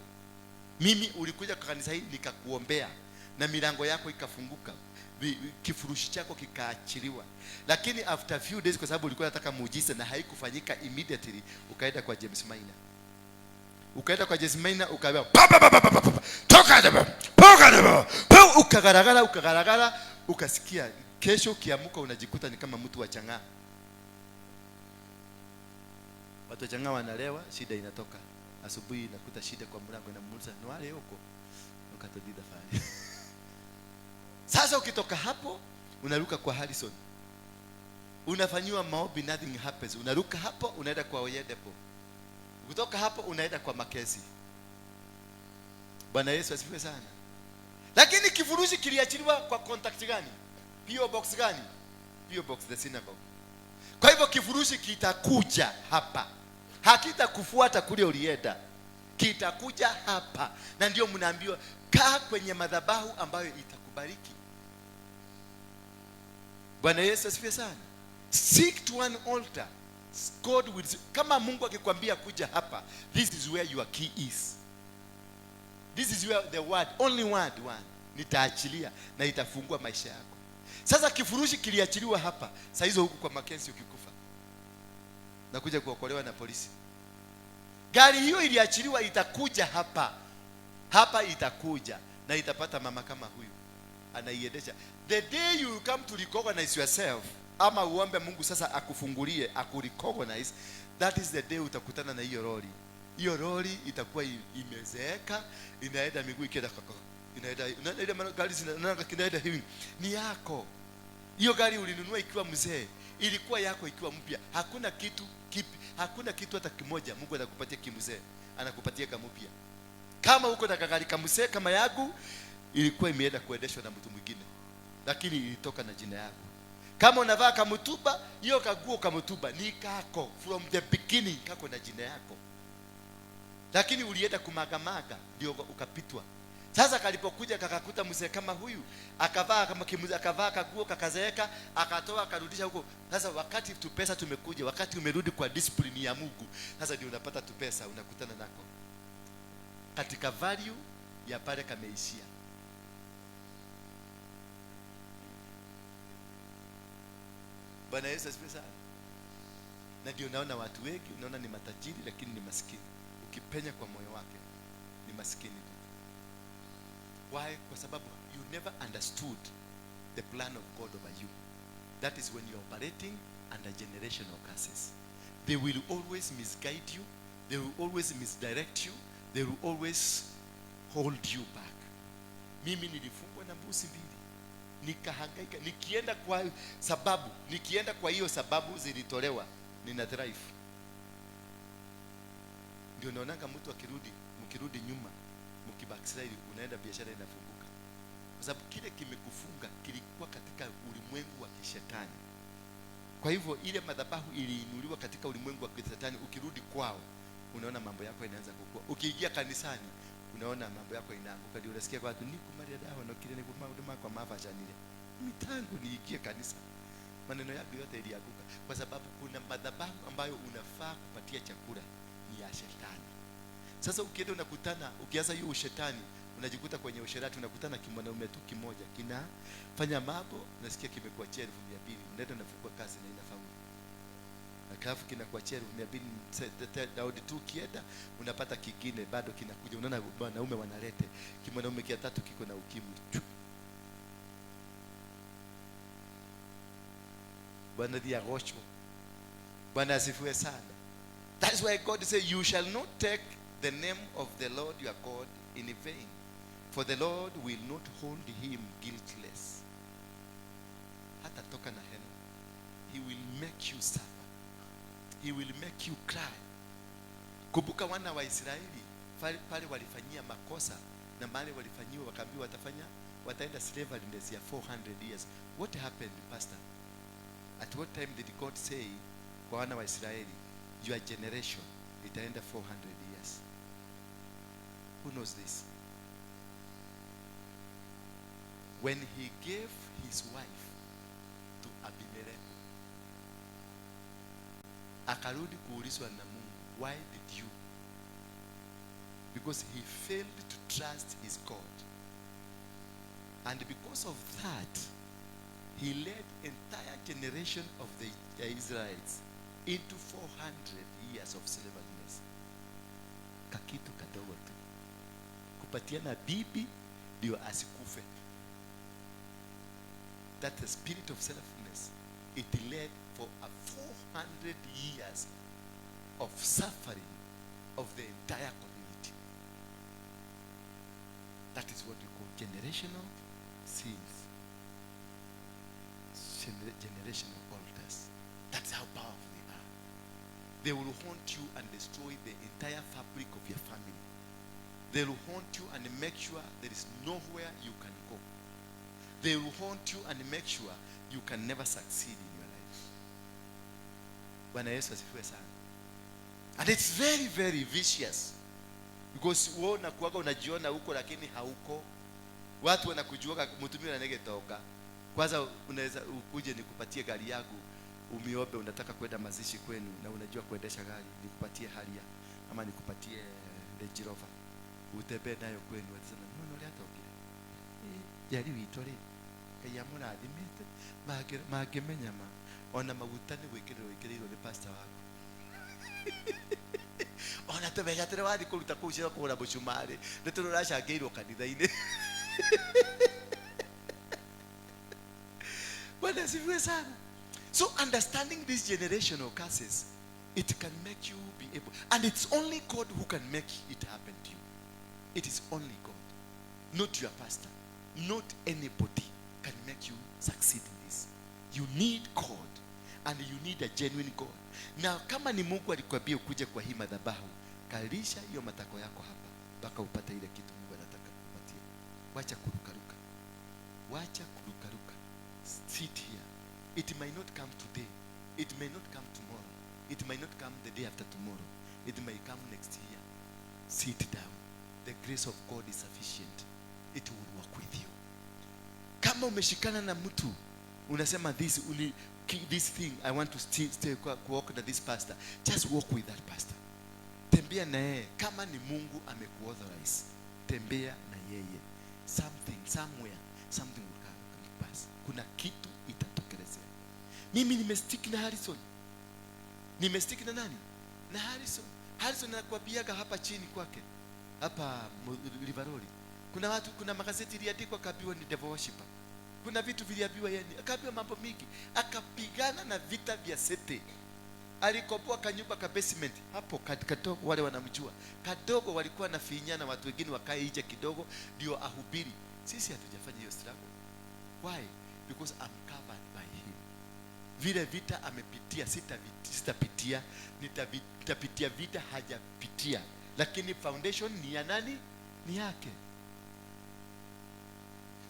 Mimi ulikuja kwa kanisa hili nikakuombea na milango yako ikafunguka, kifurushi chako kikaachiliwa. Lakini after few days, kwa sababu ulikuwa unataka muujiza na haikufanyika immediately, ukaenda kwa James Maina. Ukaenda kwa James Maina ukaambia pa pa pa pa pa, toka hapa, toka hapa. Ukagaragara, ukagaragara, ukasikia kesho ukiamka unajikuta ni kama mtu wa chang'aa. Watu wa chang'aa wanalewa, shida inatoka. Asubuhi nakuta shida kwa mlango, inamuuliza ni wale huko, ukatodida fali. Sasa ukitoka hapo unaruka kwa Harrison, unafanyiwa maombi, nothing happens. Unaruka hapo unaenda kwa Oyedepo, kutoka hapo unaenda kwa Makesi. Bwana Yesu asifiwe sana. Lakini kifurushi kiliachiliwa kwa contact gani? PO box gani? PO box the synagogue. Kwa hivyo kifurushi kitakuja hapa, hakitakufuata kule ulienda, kitakuja hapa. Na ndio mnaambiwa kaa kwenye madhabahu ambayo itakubariki. Bwana Yesu asifiwe sana. Seek to an altar. God will. Kama Mungu akikwambia kuja hapa, this is where your key is. This is where the word, only word one, nitaachilia na itafungua maisha yako. Sasa kifurushi kiliachiliwa hapa. Saa hizo huku kwa Makenzi ukikufa, nakuja kuokolewa na polisi. Gari hiyo iliachiliwa itakuja hapa. Hapa itakuja na itapata mama kama huyu anaiendesha. The day you come to recognize yourself, ama uombe Mungu sasa akufungulie, akurecognize, that is the day utakutana na hiyo lori. Hiyo lori itakuwa imezeeka, inaenda miguu ikienda kaka, inaenda, unaona ile gari zinaenda, inaenda hivi. Ni yako. Hiyo gari ulinunua ikiwa mzee, ilikuwa yako ikiwa mpya. Hakuna kitu kipi, hakuna kitu hata kimoja Mungu atakupatia kimzee, anakupatia kama mpya. Kama uko na gari kamzee kama yangu, ilikuwa imeenda kuendeshwa na mtu mwingine, lakini ilitoka na jina yako. Kama unavaa kamutuba, hiyo kaguo kamutuba ni kako from the beginning, kako na jina yako. Lakini ulienda kumagamaga ndio ukapitwa. Sasa kalipokuja kakakuta mzee kama huyu, akavaa kama kimzee, akavaa kaguo kakazeeka, akatoa akarudisha huko. Sasa wakati tu pesa tumekuja, wakati umerudi kwa discipline ya Mungu, sasa ndio unapata tu pesa, unakutana nako katika value ya pale kameishia. Bwana Yesu asifiwe sana. Na ndio naona watu wengi, unaona ni matajiri lakini ni maskini. Ukipenya kwa moyo wake ni maskini tu. Why? Kwa sababu you never understood the plan of God over you. That is when you are operating under generational curses. They will always misguide you. They will always misdirect you. They will always hold you back. Mimi nilifungwa na mbuzi mbili, nikahangaika, nikienda kwa hiyo sababu zilitolewa, nina thrive. Ndio naonanga mtu akirudi, mkirudi nyuma, mkibackslide, unaenda biashara inafunguka, kwa sababu kile kimekufunga kilikuwa katika ulimwengu wa kishetani. Kwa hivyo ile madhabahu iliinuliwa katika ulimwengu wa kishetani. Ukirudi kwao unaona mambo yako inaanza kukua. Ukiingia kanisani unaona mambo yako inaanguka. Ndio unasikia kwa watu nikumaria dawa no kile ni maundu makwa mavacanire mitangu niingie kanisa, maneno yako yote ilianguka, kwa sababu kuna madhabahu ambayo unafaa kupatia chakula ni ya shetani. Sasa ukienda unakutana, ukianza hiyo ushetani, unajikuta kwenye usherati, unakutana kimwanaume tu kimoja kinafanya mambo, unasikia kimekuachia 200,000, unaenda unafungua kazi na inafaulu. Alafu kinakuachia 200,000, daudi tu ukienda unapata kingine bado kinakuja, unaona wanaume wanalete kimwanaume kia tatu kiko na ukimwi. Bwana ndiye agocho. Bwana asifiwe sana. That's why God said, you shall not take the name of the Lord your God in vain, for the Lord will not hold him guiltless. Hata toka na heno. He will make you suffer. He will make you cry. Kumbuka wana wa Israeli pale walifanyia makosa na mali walifanyiwa, wakaambiwa wataenda slavery ya 400 years. What happened, pastor? At what time did God say kwa wana wa Israeli, your generation itaenda 400 years? Who knows this? When he gave his wife to Abimelech, akarudi kuulizwa na Mungu, why did you? Because he failed to trust his God. And because of that, he led entire generation of the Israelites into 400 years of slavery. Kakitu kadogo tu. Kupatiana bibi ndio asikufe. That the spirit of selflessness, it led for a 400 years of suffering of the entire community. That is what we call generational sins. Generational altars. That's how powerful they are. They will haunt you and destroy the entire fabric of your family. They will haunt you and make sure there is nowhere you can go. They will haunt you and make sure you can never succeed in your life. Bwana Yesu asifiwe sana. And it's very, very vicious. Because wewe unakuwaga unajiona huko lakini hauko. Watu wanakujuaga mtumio anegetoka. Kwanza unaweza ukuje nikupatie gari yangu umiombe, unataka kwenda mazishi kwenu na unajua kuendesha gari, nikupatie Harrier ama nikupatie Range Rover, utembee nayo kwenu. Watasema mbona ule atokire yari witore Ngai amũrathimĩte, mangĩmenya ma ona maguta nĩ gwĩkĩrĩrwo wĩkĩrĩirwo nĩ pastor waku. Ona tũmenya tũrĩa wathiĩ kũruta kũu cia kũgũra mũcumarĩ nĩ tũrĩa ũracangĩirwo kanitha-inĩ. Bwana asifiwe sana. So understanding these generational curses, it can make you be able, and it's only God who can make it happen to you. It is only God, not your pastor, not anybody can make you succeed in this. You need God, and you need a genuine God. Now, kama ni Mungu alikwambia ukuje kwa hii madhabahu, kalisha hiyo matako yako hapa mpaka upate ile kitu Mungu anataka kukupatia. Wacha kurukaruka. Wacha kurukaruka. Sit here. It may not come today. It may not come tomorrow. It may not come the day after tomorrow. It may come next year. Sit down. The grace of God is sufficient. It will work with you. Kama umeshikana na mtu, unasema this thing I want to stay walk with this pastor. Just walk with that pastor. Tembea na yeye. Kama ni Mungu amekuauthorize, tembea na yeye. Something, somewhere, something will come to pass. Kuna kitu itatokelezea. Mimi nimestick na Harrison. Nimestick na nani? Na Harrison. Harrison anakuambiaga hapa chini kwake. Hapa Livaroli. Kuna watu, kuna magazeti iliandikwa akaambiwa ni devil worshiper. Kuna vitu viliambiwa yeye, akaambiwa mambo mingi. Akapigana na vita vya sete. Alikopoa kanyumba ka basement hapo kadogo, wale wanamjua. Kadogo walikuwa na finyana watu wengine wakae nje kidogo ndio ahubiri. Sisi hatujafanya hiyo struggle. Why? Because I'm covered by him. Vile vita amepitia sitapitia, nitapitia vita hajapitia, lakini foundation ni ya nani? Ni yake.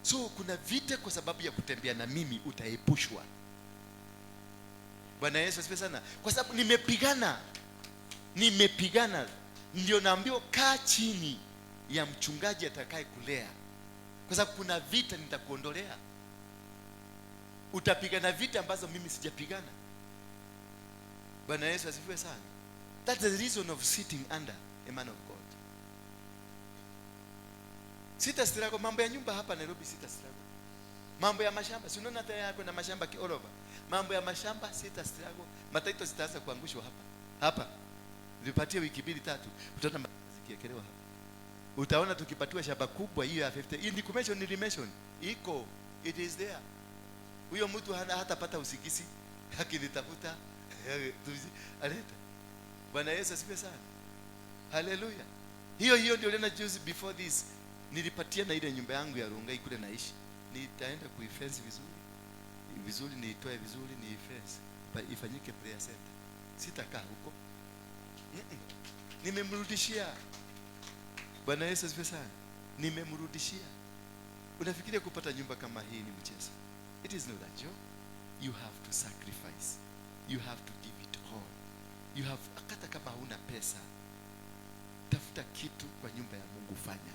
So kuna vita kwa sababu ya kutembea na mimi utaepushwa. Bwana Yesu asifiwe sana. Kwa sababu nimepigana, ndio naambiwa kaa chini ya mchungaji atakaye kulea, kwa sababu kuna vita nitakuondolea. Utapigana vita ambazo mimi sijapigana. Bwana Yesu asifiwe sana. That's the reason of sitting under a man of God. Sita struggle mambo ya nyumba hapa Nairobi, sita struggle. Mambo ya mashamba, si unaona hata yako na mashamba all over. Mambo ya mashamba sita struggle. Mataito zitaanza kuangushwa hapa. Hapa. Nipatie wiki mbili tatu, utaona zikiekelewa hapa. Utaona tukipatiwa shamba kubwa hiyo ya 50. Hii ni commission, ni mention. Iko, it is there. Huyo mtu hana hatapata usingizi akinitafuta aleta. Bwana Yesu asifiwe sana. Haleluya. Hiyo hiyo ndio niliona juzi before this. Nilipatia na ile nyumba yangu ya Rongai kule naishi. Nitaenda kuifence vizuri. Vizuri niitoe vizuri niifence. Ifanyike prayer center. Sitakaa huko. Nimemrudishia. Bwana Yesu asifiwe sana. Nimemrudishia. Unafikiria kupata nyumba kama hii ni mchezo? It is not a joke. You have to sacrifice. You have to give it all. You have, hata kama huna pesa, tafuta kitu kwa nyumba ya Mungu fanya.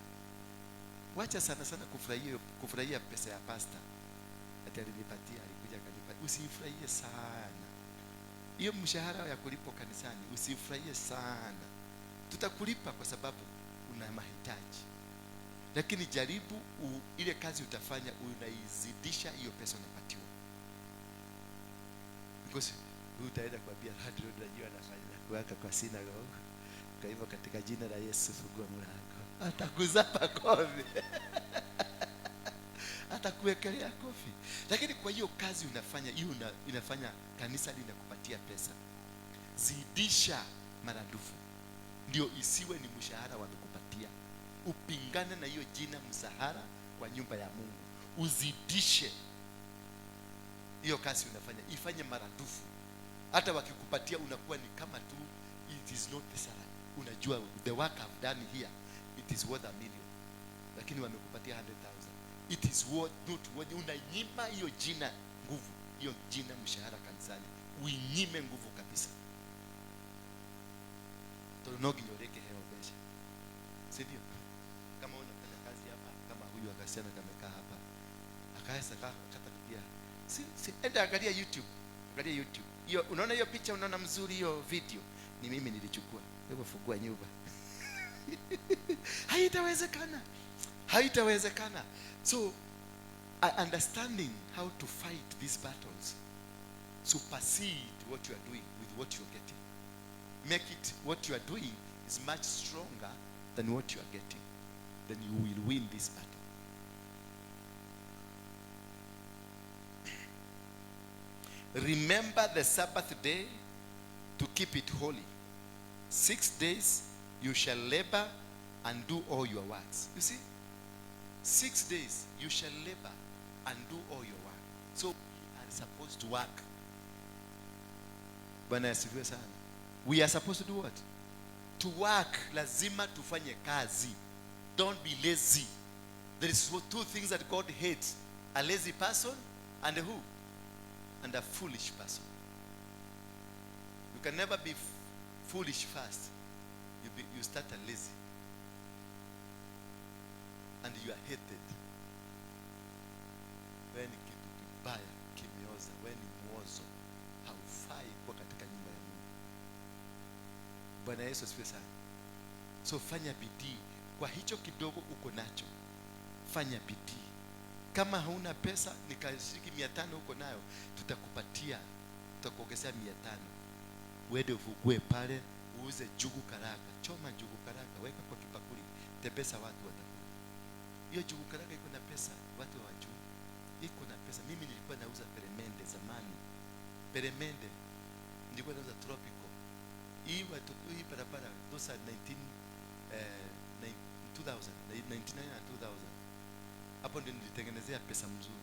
Wacha sana sana kufurahia pesa ya pastor. Ati alinipatia, alikuja akanipa. Usifurahie sana. Hiyo mshahara ya kulipwa kanisani, usifurahie sana. Tutakulipa kwa sababu una mahitaji. Lakini jaribu ile kazi utafanya unaizidisha hiyo pesa unapatiwa. Because utaenda kuambia landlord najua anafanya kuweka kwa synagogue. Kwa hivyo katika jina la Yesu fungua mlango. Atakuzapa kofi. Atakuwekelea kofi. Lakini kwa hiyo kazi unafanya, hiyo inafanya kanisa linakupatia pesa. Zidisha maradufu. Ndio isiwe ni mshahara wamekupatia. Upingane na hiyo jina msahara kwa nyumba ya Mungu. Uzidishe hiyo kazi unafanya, ifanye maradufu. Hata wakikupatia unakuwa ni kama tu it is not the salary. Unajua the work I've done here, it is worth $1 million. Lakini wamekupatia 100,000. It is worth not worth. Unanyima hiyo jina nguvu, hiyo jina mshahara kanisani. Uinyime nguvu kabisa. Tolonogi nyoreke hewa besha. Si ndio? Kama unafanya kazi hapa, kama huyu akasiana kamekaa hapa. Akaesa katakia. Si enda angalia YouTube. Angalia YouTube. Hiyo unaona hiyo picha, unaona mzuri hiyo video. Ni mimi nilichukua. Hebu fungua nyumba. Haitawezekana. Haitawezekana. So understanding how to fight these battles, supersede what you are doing with what you are getting. Make it what you are doing is much stronger than what you are getting. Then you will win this battle. Remember the Sabbath day to keep it holy. 6 days you shall labor and do all your works. You see? 6 days you shall labor and do all your work. So we are supposed to work. Bwana asifiwe sana. We are supposed to do what? To work. Lazima tufanye kazi. Don't be lazy. There is two things that God hates. A lazy person and a who? And a foolish person. You can never be foolish first. You start a lazy. And you are hated. Wewe ni kitu kibaya kimeoza. Wewe ni mwozo. Haufai kuwa katika nyumba ya Mungu. Bwana Yesu asifiwe sana. So fanya bidii kwa hicho kidogo uko nacho. Fanya bidii. Kama hauna pesa, nikashiriki 500 uko nayo, tutakupatia, tutakuongezea 500. Uende ufungue pale, uuze jugu karanga, choma jugu karanga, weka kwa kibakuli, tembeza watu watakula. Hiyo jugu karanga iko na pesa, watu hawajui. Iko na pesa. Mimi nilikuwa nauza peremende zamani. Peremende nilikuwa nauza tropical. Hii watu hii barabara those are 2000, 99 and 2000. Hapo ndio nilitengenezea pesa mzuri.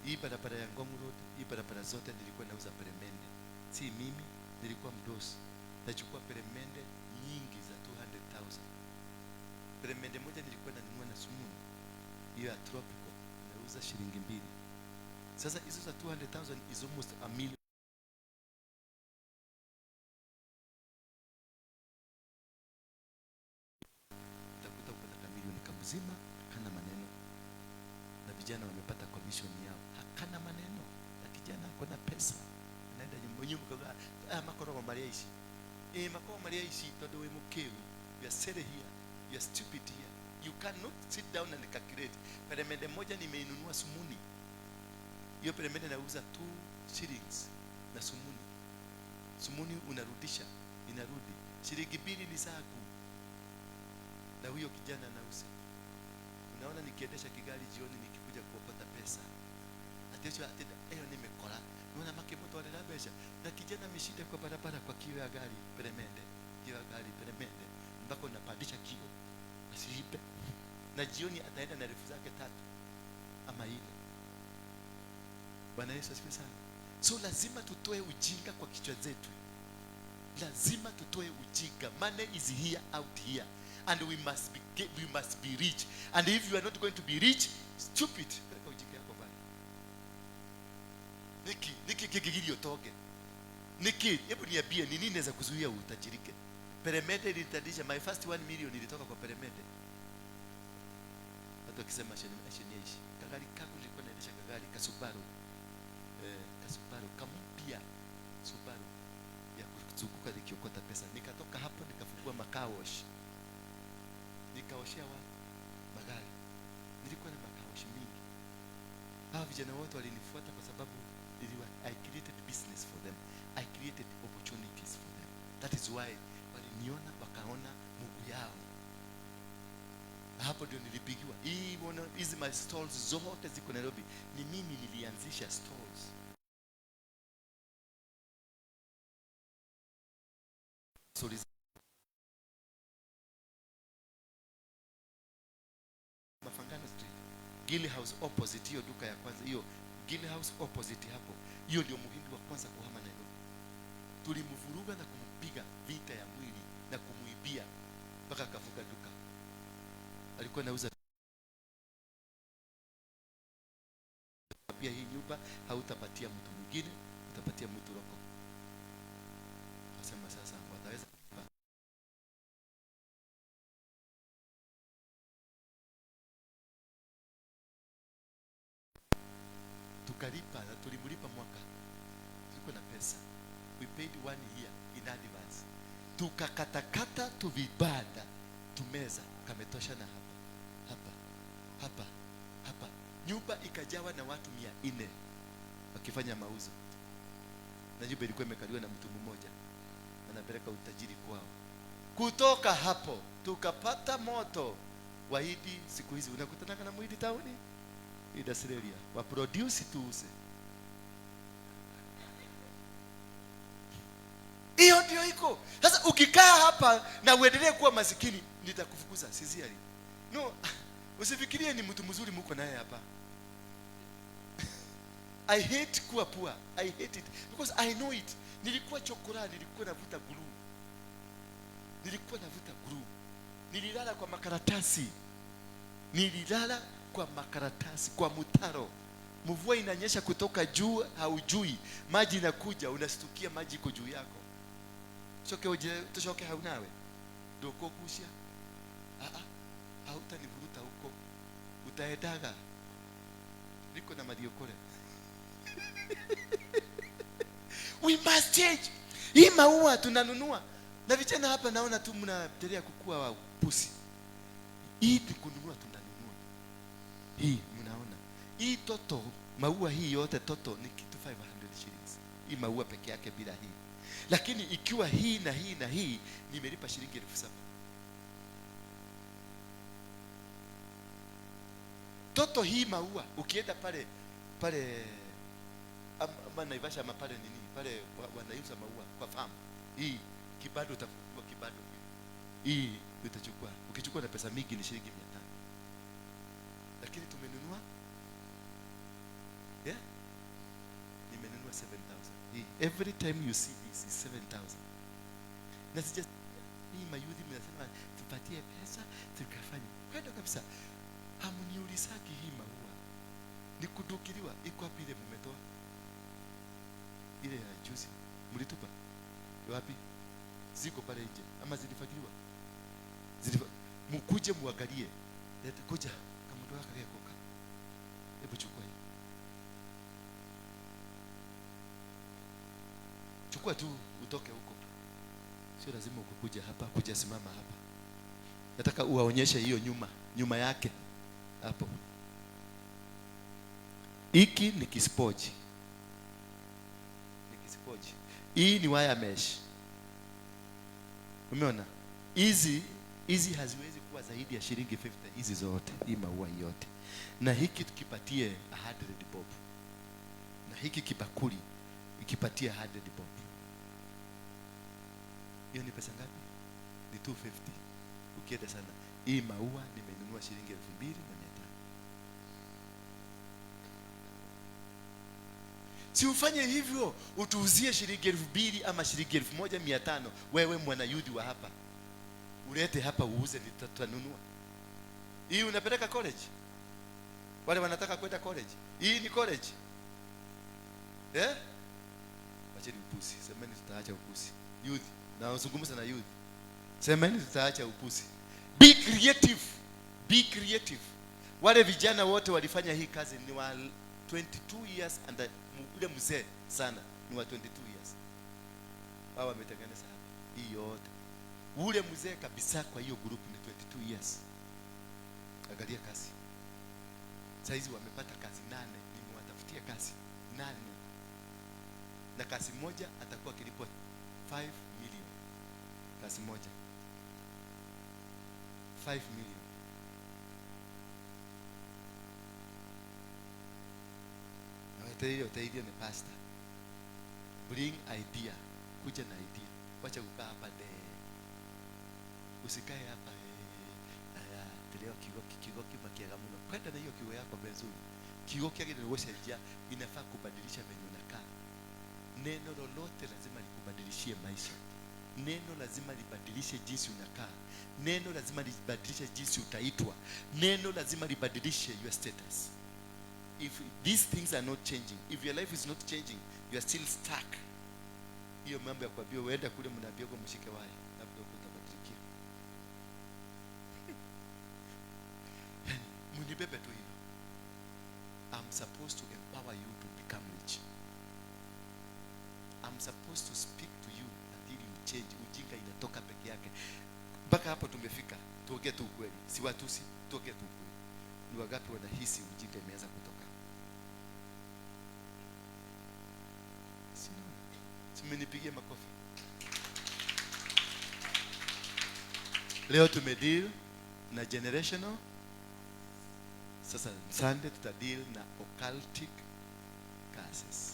Hii barabara ya Ngong Road, hii barabara zote nilikuwa nauza peremende. Si mimi, nilikuwa mdosi. Nachukua peremende nyingi za 200,000. Peremende moja nilikuwa nanunua na sumuni. Hiyo ya tropical nauza shilingi 2. Sasa hizo za 200,000 is almost a million. Utakuta upata kamilioni kamzima kana maneno. Na vijana wamepata commission yao. Hakana maneno. Na kijana akona pesa. Anaenda nyumba kwa makoro maria ici. Makoro maria ici tondu we mukiru. You are silly here. You are stupid here. You cannot sit down and calculate. Peremende moja nimeinunua sumuni. Hiyo peremende nauza 2 shillings na sumuni. Sumuni unarudisha, inarudi. Shilingi 2 ni saku. Na huyo kijana anauza. Unaona nikiendesha kigari jioni nikikuja kuokota pesa. Atesho atenda hiyo nimekora. Unaona makimoto wale pesa. Na kijana ameshinda kwa barabara kwa kio ya gari peremende. Kio ya gari peremende. Mpaka unapandisha kio. Asilipe. Na jioni ataenda na refu zake 3 ama 4. Bwana Yesu asifiwe sana. So lazima tutoe ujinga kwa kichwa zetu. Lazima tutoe ujinga. Money is here out here. And we must be rich. And if you are not going to be rich, stupid. Peleka ujinga yako mbali. Niki kigigiri utoke. Niki, hebu niambie ni nini naweza kuzuia utajirike? Peremende ilitadisha my first 1 million ilitoka kwa peremende. Watu wakisema sheniishi. Kagari kako nilikuwa naendesha kagari ka Subaru. Ka Subaru kampia Subaru ya kuzunguka nikiokota pesa. Nikatoka hapo nikafungua makaa wash. Nikaoshea watu magari. Nilikuwa na makaa wash mingi. Hawa vijana wote walinifuata kwa sababu I created business for them. I created opportunities for them. That is why waliniona wakaona Mungu yao. Hapo ndio nilipigiwa. Hii hizi my stalls zote ziko Nairobi. Ni mimi nilianzisha stalls. Sorry. Mafangano Street. Gilly House opposite hiyo duka ya kwanza hiyo Gilly House opposite hapo. Hiyo ndio muhindi wa kwanza kuhama Nairobi. Tulimvuruga na kumpiga vita ya mwili na kumuibia mpaka akafunga duka. Alikuwa anauza pia. Hii nyumba hautapatia mtu mwingine, utapatia mtu roko. Akasema sasa wataweza. Tukalipa na tulimlipa mwaka. Tulikuwa na pesa. We paid 1 year in advance. Tukakatakata tuvibanda tumeza kametoshana hapa hapa hapa hapa. Nyumba ikajawa na watu 400 wakifanya mauzo. Na nyumba ilikuwa imekaliwa na mtu mmoja. Anapeleka utajiri kwao. Kutoka hapo tukapata moto. Wahidi siku hizi unakutana na muhindi tauni Australia wa produce tuuze. Hiyo ndio iko. Sasa ukikaa hapa na uendelee kuwa masikini nitakufukuza sincerely. No, usifikirie ni mtu mzuri mko naye hapa. I hate kuwa poor. I hate it because I know it. Nilikuwa chokora, nilikuwa navuta glue. Nilikuwa navuta glue. Nililala kwa makaratasi. Nililala kwa makaratasi, kwa mutaro. Mvua inanyesha kutoka juu, haujui. Maji inakuja, unastukia maji iko juu yako. Shoke uje, tushoke haunawe. Doko kushia. Hautanivuruta huko. Utaedaga. Niko na madiokore. We must change. Hii maua tunanunua. Na vijana hapa naona tu mnaendelea kukua wa pusi. Hii tukununua tunanunua. Hii mnaona. Hii toto, maua hii yote toto ni kitu 500 shillings. Hii maua peke yake bila hii. Lakini ikiwa hii na hii na hii nimelipa shilingi 7,000. Toto hii maua ukienda pale pale ama Naivasha ama pale nini pale wanauza maua kwa farm. Hii kibado utafungua kibado. Hii utachukua. Ukichukua na pesa mingi ni shilingi 500. Lakini tumenunua, yeah? Nimenunua 7,000. Every time you see this is 7,000. Na sija hii mayuthi mnasema tupatie pesa tukafanye. Kwenda kabisa. Hamuniulisaki hii maua. Ni kudukiliwa iko wapi ile mmetoa? Ile ya juzi mlitupa wapi? Ziko pale nje ama zilifagiliwa? Mkuje muangalie. Leta kuja kama ndo akagekoka. Hebu chukua hii. Chukua tu utoke huko. Sio lazima ukukuja hapa, kuja simama hapa. Nataka uwaonyeshe hiyo nyuma, nyuma yake hapo. Hiki ni kispoji. Ni kispoji. Hii ni wire mesh. Umeona? Hizi haziwezi kuwa zaidi ya shilingi 50 hizi zote, hii maua yote. Na hiki tukipatie 100 bob. Na hiki kibakuli ikipatie 100 bob. Hiyo ni pesa ngapi? Ni 250. Ukienda sana. Hii maua nimenunua shilingi 2,500. Si ufanye hivyo, utuuzie shilingi 2,000 ama shilingi 1,500. Wewe mwanayudhi wa hapa. Ulete hapa uuze, tutanunua. Hii unapeleka college. Wale wanataka kwenda college. Hii ni college. Eh? Acheni upusi. Semeni tutaacha upusi. Youth. Na uzungumza na youth. Semeni tutaacha upusi. Be creative. Be creative. Wale vijana wote walifanya hii kazi ni wa 22 years and ule mzee sana ni wa 22 years. Wao wametengeneza hapa hii yote. Ule mzee kabisa kwa hiyo group ni 22 years. Angalia kazi. Saizi wamepata kazi 8, nimewatafutia kazi 8. Na kazi moja atakuwa akilipwa 5 million. Kazi moja. 5 million. Na wewe ni pastor. Bring idea. Kuja na idea. Wacha kukaa hapa de. Usikae hapa aya leo kigo kimakiaga muno. Kwenda na hiyo kigo yako bezuri. Kigo kiage ni gũcenjia, inafaa kubadilisha venye unakaa. Neno lolote lazima likubadilishie maisha. Neno lazima libadilishe jinsi unakaa. Neno lazima libadilishe jinsi utaitwa. Neno lazima libadilishe your status. If these things are not changing, if your life is not changing, you are still stuck. Hiyo mambo ya kuambia uende kule mnaambia kwa mshike waya, labda utabadilikia. Yani mnibebe tu hivyo. I'm supposed to empower you to become rich. I'm supposed to speak to you until you change. Ujinga inatoka peke yake. Mpaka hapo tumefika. Tuongee tu ukweli. Si watusi, tuongee tu ukweli. Ni wangapi wanahisi ujinga imeanza kutoka? Simenipigie makofi. Leo tumedeal na generational. Sasa Sunday tutadeal na occultic curses.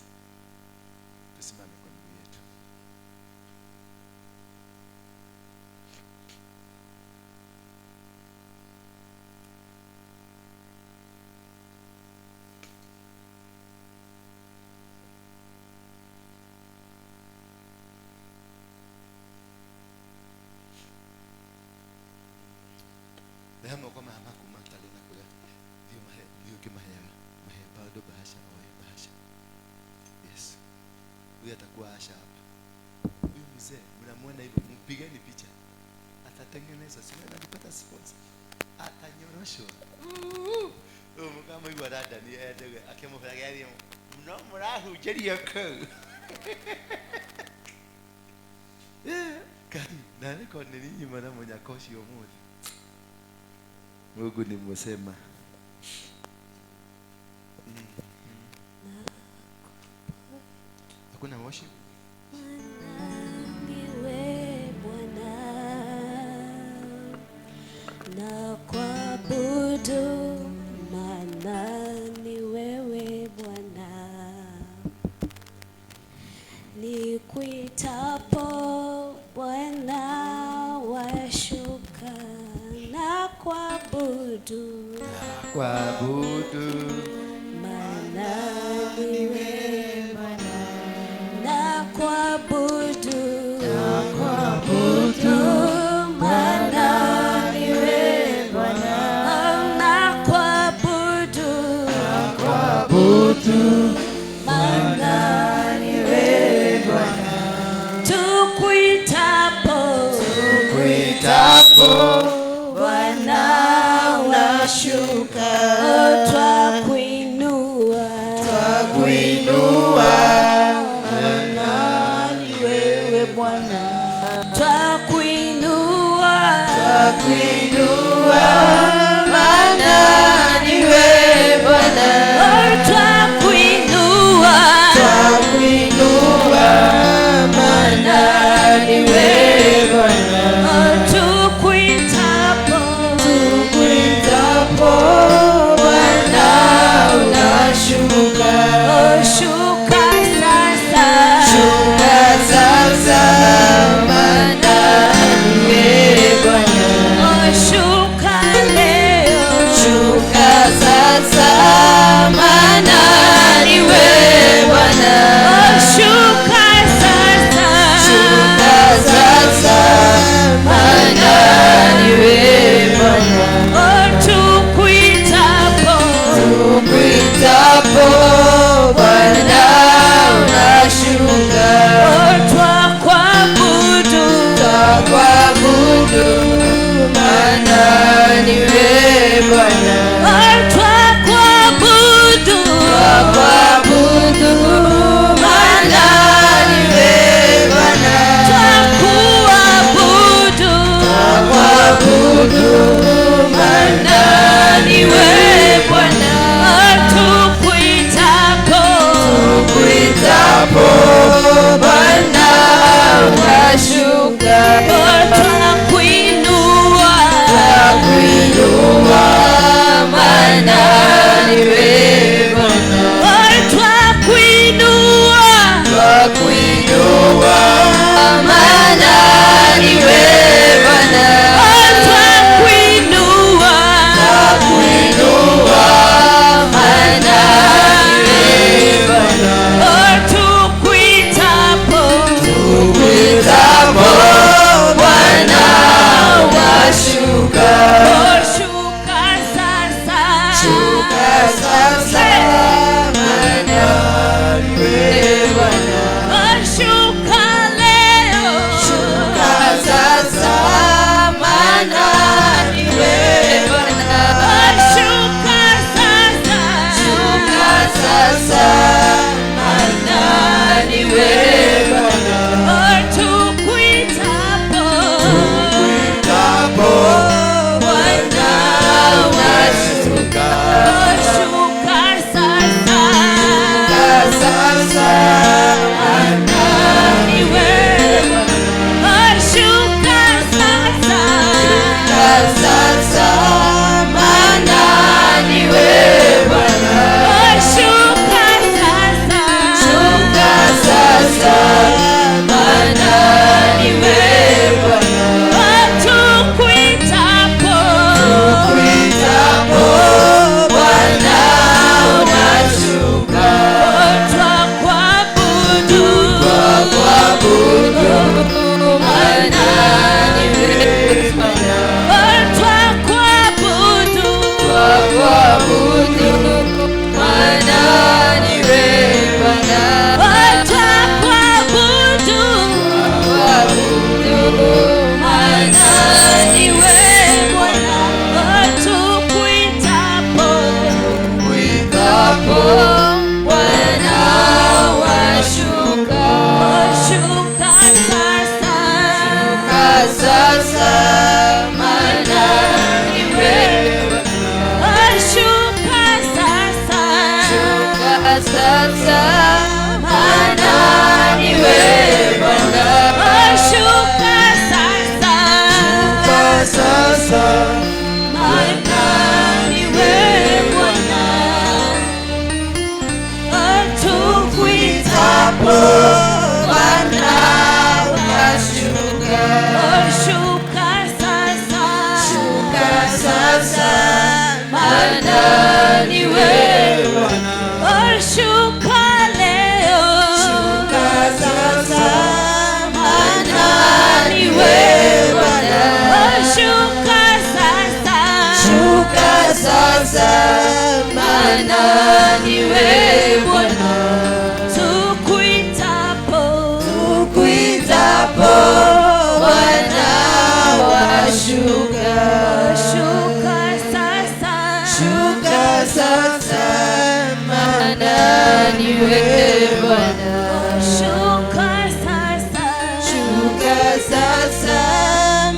Tusimame kwa miguu yetu. Rehema kwa mama kumatale na kule. Ndio mahe, ndio kimaheaga. Mahe bado bahasha oye bahasha. Yes. Huyu atakuwa asha hapa. Huyu mzee mnamuona hivyo, mpigeni picha. Atatengenezwa, si wewe alipata sponsor. Atanyoroshwa. Huyu kama yuko dada ni endege akimufuragia hivi. Mno mrahujeria ko. Kai, na niko nini mwana mwenyakoshi omuthi. Mungu ni mwema. Hakuna worship. Ndiwe Bwana na kuabudu, maana ni wewe Bwana. Nikuitapo Bwana washuka na kuabudu. Kuabudu maana ni wewe Bwana. Nakuabudu, nakuabudu, maana ni wewe Bwana. Nakuabudu, kuabudu maana ni wewe Bwana. Tukuitapo, kuitapo Bwana Unashuka, twakuinua, kuinua maana ni wewe Bwana. Twakuinua, Twakuinua, maana ni wewe Bwana. Twakuinua, Twakuinua, maana ni wewe Bwana. Tukuitapo, Tukuitapo, Bwana unashuka. Shuka sasa, Shuka sasa, maana ni wewe Bwana. sasa, maana ni wewe Bwana. Tukuitapo, Tukuitapo Bwana washuka. Shuka sasa, Shuka sasa, maana ni wewe Bwana. Shuka sasa, Shuka sasa,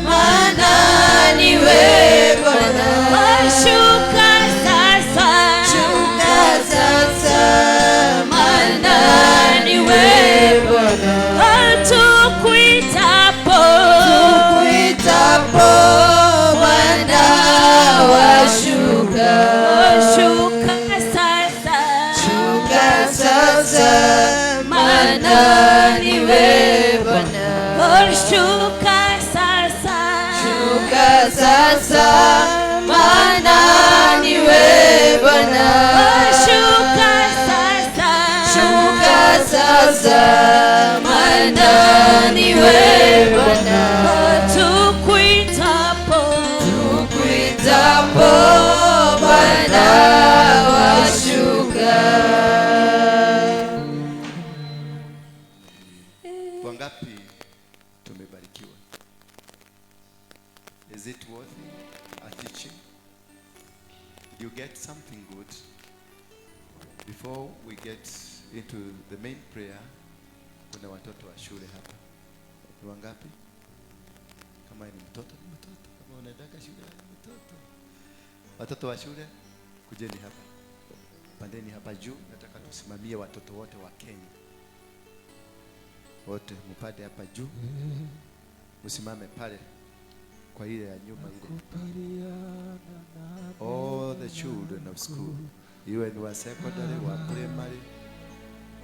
maana ni wewe Bwana. Shuka sasa, Shuka sasa, maana ni wewe Bwana. Tukuitapo, Tukuitapo Bwana washuka. Shuka sasa, Shuka sasa, maana ni wewe Bwana. Shuka sasa, Shuka sasa, maana ni wewe Bwana. Shuka sasa, Shuka sasa, maana ni wewe Bwana. Tukuitapo, Tukuitapo Bwana washuka. Wangapi tumebarikiwa? Is it worth a teaching? Did you get something good? Before we get into the main prayer, kuna watoto wa shule hapa. Ni wangapi? Kama ni mtoto, ni mtoto. Kama unataka shule, ni mtoto. Watoto wa shule, kujeni hapa. Pandeni hapa juu. Nataka tusimamie watoto wote wa Kenya. Wote mpande hapa juu. Msimame pale kwa ile ya nyuma ile. All the children of school, iwe ni wa secondary, wa primary,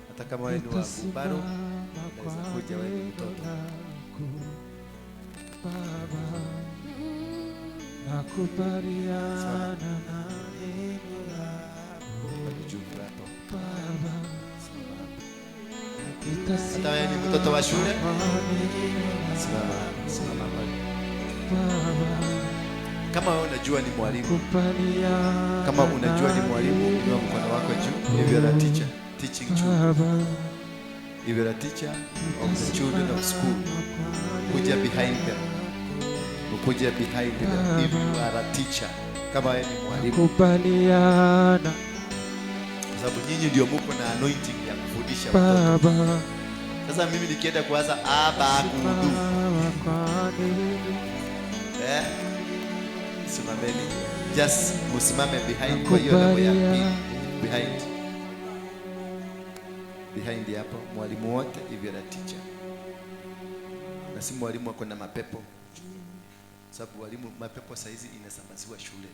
hata kama wewe ni wa Gumbaro, unaweza kuja wewe ni mtoto. Baba, nakubaliana na neno lako Pale juu hapo. Baba, Simama hapo. Hata wewe ni mtoto wa shule, simama, simama pale. Baba, Kama wewe unajua ni mwalimu, kubaliana kama unajua ni mwalimu, inua mkono wako juu. If you are a teacher, teaching children. Baba, If you are a teacher of the children of school, kuja behind them. Kuja behind them. If you are a teacher, kama wewe ni mwalimu, kubaliana kwa sababu nyinyi ndio muko na anointing ya kufundisha watoto. Baba, Sasa mimi nikienda kuanza aba kudu, simama kwa neno eh? Simameni. Just musimame behind kwa hiyo level ya pili. Behind. Behind hapo mwalimu wote, if you are a teacher. Na si mwalimu ako na mapepo. Sababu walimu mapepo saizi inasambaziwa shule.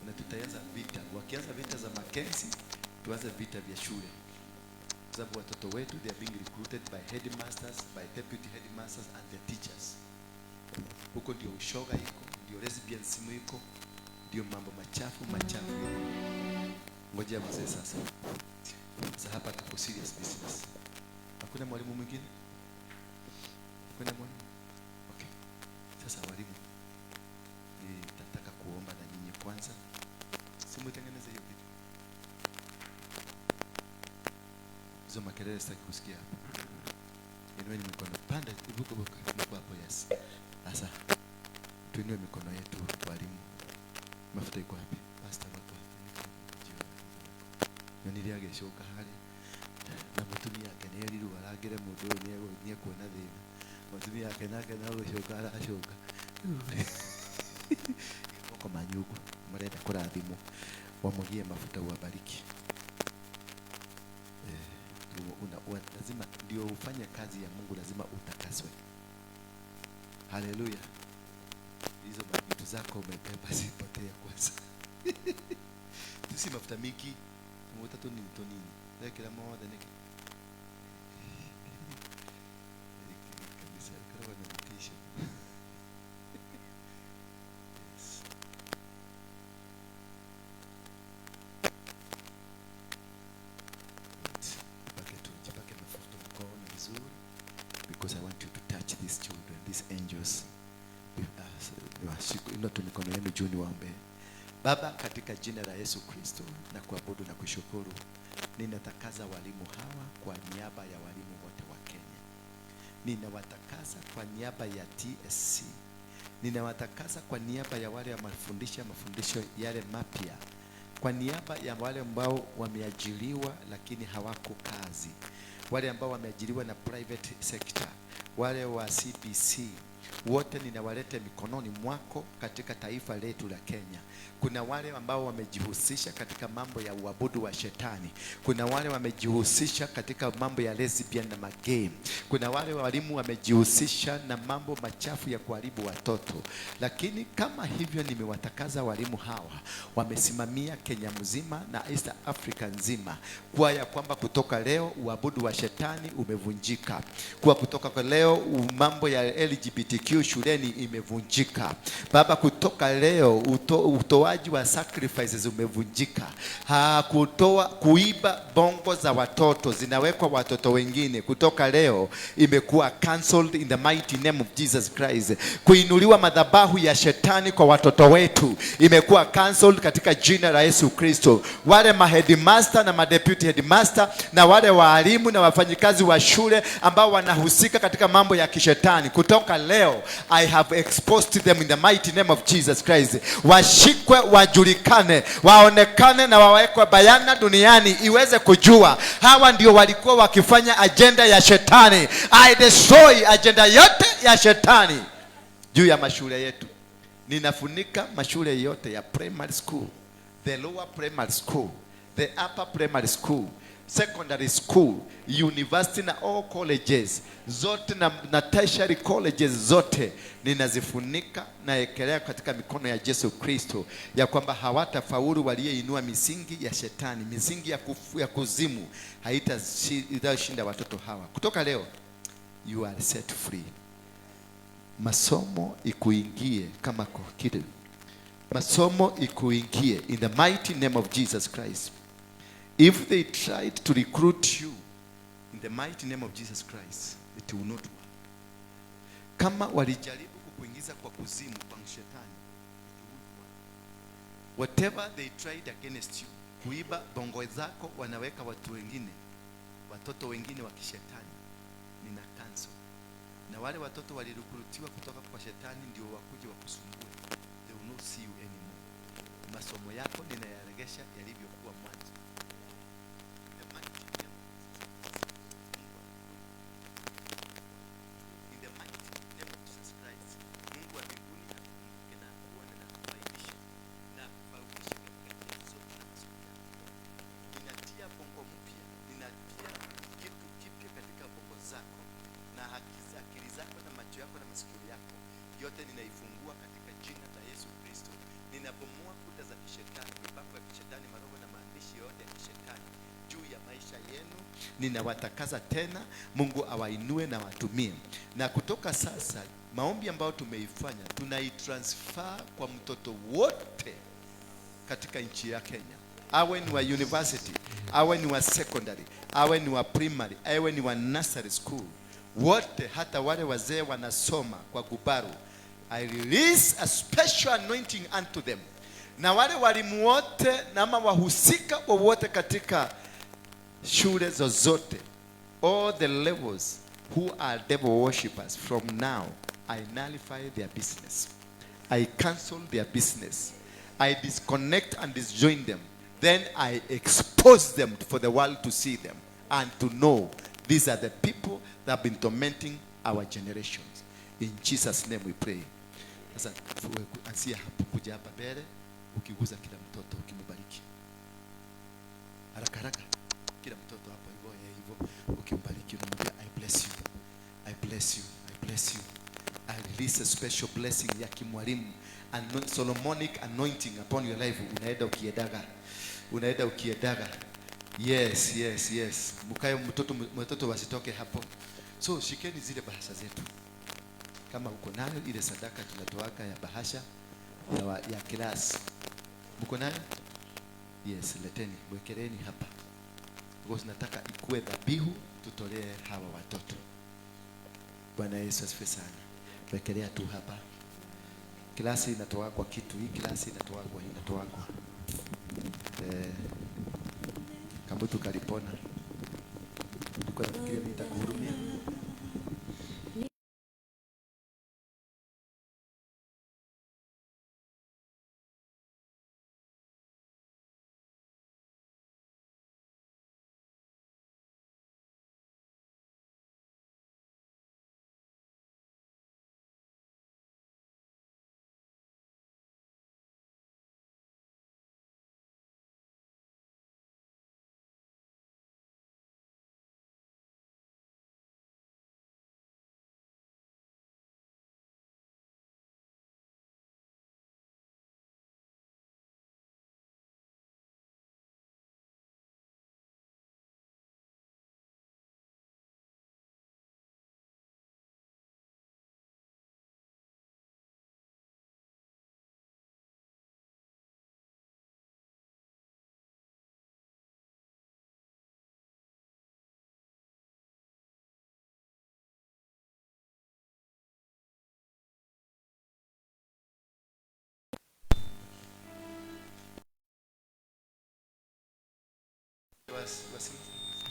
Na tutaanza vita. Wakianza vita za Mackenzie, tuanze vita vya shule. Kwa sababu watoto wetu, they are being recruited by headmasters, by deputy headmasters and their teachers. Huko ndio ushoga iko, ndio lesbianism iko, ndio mambo machafu machafu iko. Ngojea mzee sasa. Sasa hapa tuko serious business. Hakuna mwalimu mwingine? Hakuna mwalimu? Okay. Sasa walimu, nitataka kuomba na nyinyi kwanza. Simutengeneze hiyo kitu. Hizo makelele sitaki kusikia hapa. Inueni mikono. Panda, ibuka buka. Mko hapo, yes. Sasa tuinue mikono yetu walimu. Mafuta iko wapi? Pastor wako. Nyonire agĩcoka harĩa na mũtumia ake nĩ erirwo arangĩre mũndũ ũyũ nĩekuona thĩna. Mũtumia ake nake no gũcoka aracoka. Moko manyu ũguo marenda kũrathimwo, wamwagie mafuta uwabariki. Lazima ndio ufanye kazi ya Mungu, lazima utakaswe. Haleluya. Hizo vitu zako umebeba zipotee kwanza. Tusi mafuta mingi, mafuta tu nini tu nini. Kila mmoja ni kabisa, kama wananitisha. Yes. Jipake tu, jipake mafuta mkono vizuri, because I want you to touch these children, these angels. Inua tu mikono yenu juu niwaombee. Baba, katika jina la Yesu Kristo na kuabudu na kushukuru, ninatakaza walimu hawa kwa niaba ya walimu wote wa Kenya. Ninawatakaza kwa niaba ya TSC. Ninawatakaza kwa niaba ya wale wamefundisha mafundisho yale mapya, kwa niaba ya wale ambao wameajiriwa lakini hawako kazi, wale ambao wameajiriwa na private sector, wale wa CBC, wote ninawaleta mikononi mwako katika taifa letu la Kenya. Kuna wale ambao wamejihusisha katika mambo ya uabudu wa shetani, kuna wale wamejihusisha katika mambo ya lesbian na magay, kuna wale walimu wamejihusisha na mambo machafu ya kuharibu watoto. Lakini kama hivyo, nimewatakaza walimu hawa, wamesimamia Kenya mzima na East Africa nzima, kuwa ya kwamba kutoka leo uabudu wa shetani umevunjika, kuwa kutoka kwa leo mambo ya LGBTQ shuleni imevunjika. Baba, kutoka leo utoaji wa sacrifices umevunjika. Kutoa kuiba bongo za watoto zinawekwa watoto wengine, kutoka leo imekuwa cancelled in the mighty name of Jesus Christ. Kuinuliwa madhabahu ya shetani kwa watoto wetu imekuwa cancelled katika jina la Yesu Kristo. Wale maheadmaster na madeputy headmaster na wale waalimu na wafanyikazi wa shule ambao wanahusika katika mambo ya kishetani, kutoka leo I have exposed them in the mighty name of Jesus Christ. Washikwe, wajulikane, waonekane na wawekwe bayana duniani iweze kujua hawa ndio walikuwa wakifanya agenda ya shetani. I destroy agenda yote ya shetani juu ya mashule yetu. Ninafunika mashule yote ya primary school, the lower primary school, the upper primary school, secondary school, university na all colleges zote na tertiary colleges zote ninazifunika naekelea katika mikono ya Yesu Kristo, ya kwamba hawatafaulu waliyeinua misingi ya shetani, misingi ya kuzimu haitashinda watoto hawa. Kutoka leo you are set free. Masomo ikuingie kama kitu, masomo ikuingie in the mighty name of Jesus Christ. If they tried to recruit you in the mighty name of Jesus Christ, it will not work. Kama walijaribu kukuingiza kwa kuzimu, kwa shetani, it won't work. Whatever they tried against you, kuiba bongo zako, wanaweka watu wengine, watoto wengine wa kishetani, nina cancel. Na wale watoto walirekrutiwa kutoka kwa shetani ndio wakuje wakusumbue, they will not see you anymore. Masomo yako ninayaregesha yalivyokuwa mwanzo. In the mighty name of Jesus Christ. In the mighty name of Jesus Christ. Mungu wa mbinguni akukumbuke na akuone na akufaidishe na akufaidishe katika njia zote za masomo yako. Ninatia bongo mpya, ninatia kitu kipya katika bongo zako na akili zako na macho yako na masikio yako yote ninaifungua katika jina la Yesu Kristo. Ninabomoa kuta za kishetani, mipango ya kishetani, maroho na maandishi yote ya kishetani juu ya maisha yenu. Ninawatakaza tena, Mungu awainue na watumie. Na kutoka sasa, maombi ambayo tumeifanya tunaitransfer kwa mtoto wote katika nchi ya Kenya, awe ni wa university, awe ni wa secondary, awe ni wa primary, awe ni wa nursery school, wote, hata wale wazee wanasoma kwa gubaru. I release a special anointing unto them. Na wale walimu wote na ama wahusika wowote katika shule zozote, all the levels, who are devil worshippers, from now I nullify their business. I cancel their business. I disconnect and disjoin them. Then I expose them for the world to see them and to know these are the people that have been tormenting our generations. In Jesus' name we pray. Sasa anzia hapo kuja hapa mbele ukiguza kila mtoto ukimbariki. Haraka haraka kila mtoto hapo hivyo hivyo ukimbariki unamwambia, "I bless you. I bless you. I bless you." I release a special blessing ya kimwalimu, Solomonic anointing upon your life. Unaenda ukiedaga, unaenda ukiedaga. Yes. Mkae mtoto mtoto wasitoke hapo. So shikeni zile bahasha zetu, kama uko nayo ile sadaka tunatoaga ya bahasha ya class, mko nayo? Yes, leteni, mwekeleni hapa, because nataka ikuwe dhabihu tutolee hawa watoto. Bwana Yesu asifiwe sana. Wekelea tu hapa. Kila Klasi inatoa kwa kitu hii, klasi inatoa kwa inatoa kwa kamutu kalipona. Nilikuwa nafikiria mimi nitakuhurumia.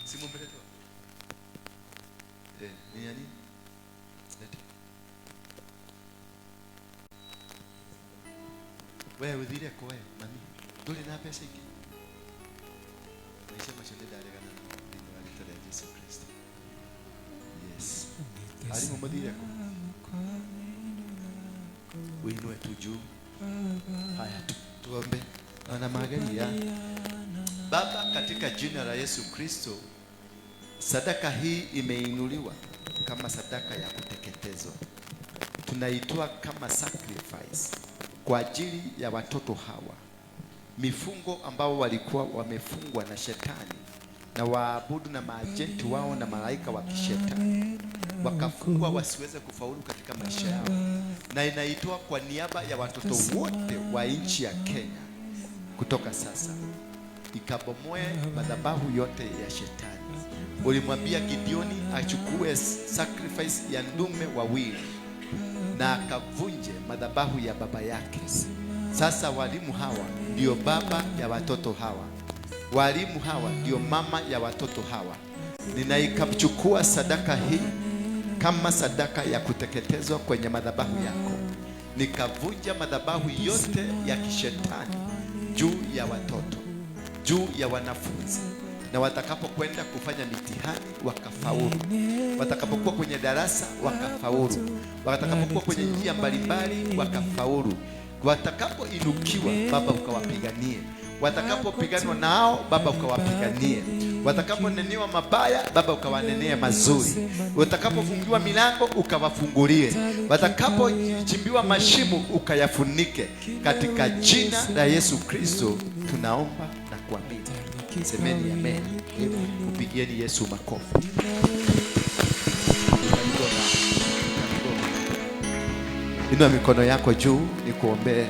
Simu umeletewa? Ni ya nini? Lete. Wewe uthire ko wewe mami. Nduri na pesa ingĩ. Maisha macio nĩndaregana namo thĩinĩ wa rĩtwa rĩa Jesu Kristo. Yes. Arimũ mũthire kũ? Uinue tu juu. Haya tuombe. Na mageria. Baba, katika jina la Yesu Kristo, sadaka hii imeinuliwa kama sadaka ya kuteketezwa. Tunaitoa kama sacrifice kwa ajili ya watoto hawa, mifungo ambao walikuwa wamefungwa na shetani na waabudu na maajenti wao na malaika wa kishetani, wakafungwa wasiweze kufaulu katika maisha yao. Na inaitoa kwa niaba ya watoto wote wa nchi ya Kenya kutoka sasa, ikabomoe madhabahu yote ya shetani. Ulimwambia Gideoni achukue sacrifice ya ndume wawili na akavunje madhabahu ya baba yake. Sasa walimu hawa ndio baba ya watoto hawa, walimu hawa ndio mama ya watoto hawa. Ninaikachukua sadaka hii kama sadaka ya kuteketezwa kwenye madhabahu yako, nikavunja madhabahu yote ya kishetani juu ya watoto, juu ya wanafunzi, na watakapokwenda kufanya mitihani wakafaulu, watakapokuwa kwenye darasa wakafaulu, watakapokuwa kwenye njia mbalimbali wakafaulu, watakapoinukiwa Baba ukawapiganie, watakapopiganwa nao Baba ukawapiganie, watakaponenewa mabaya Baba ukawanenee mazuri, watakapofungiwa milango ukawafungulie, watakapochimbiwa mashimo ukayafunike. Katika jina la Yesu Kristo tunaomba na kuamini. Semeni amen. Upigieni Yesu makofi. Inua mikono yako juu nikuombee.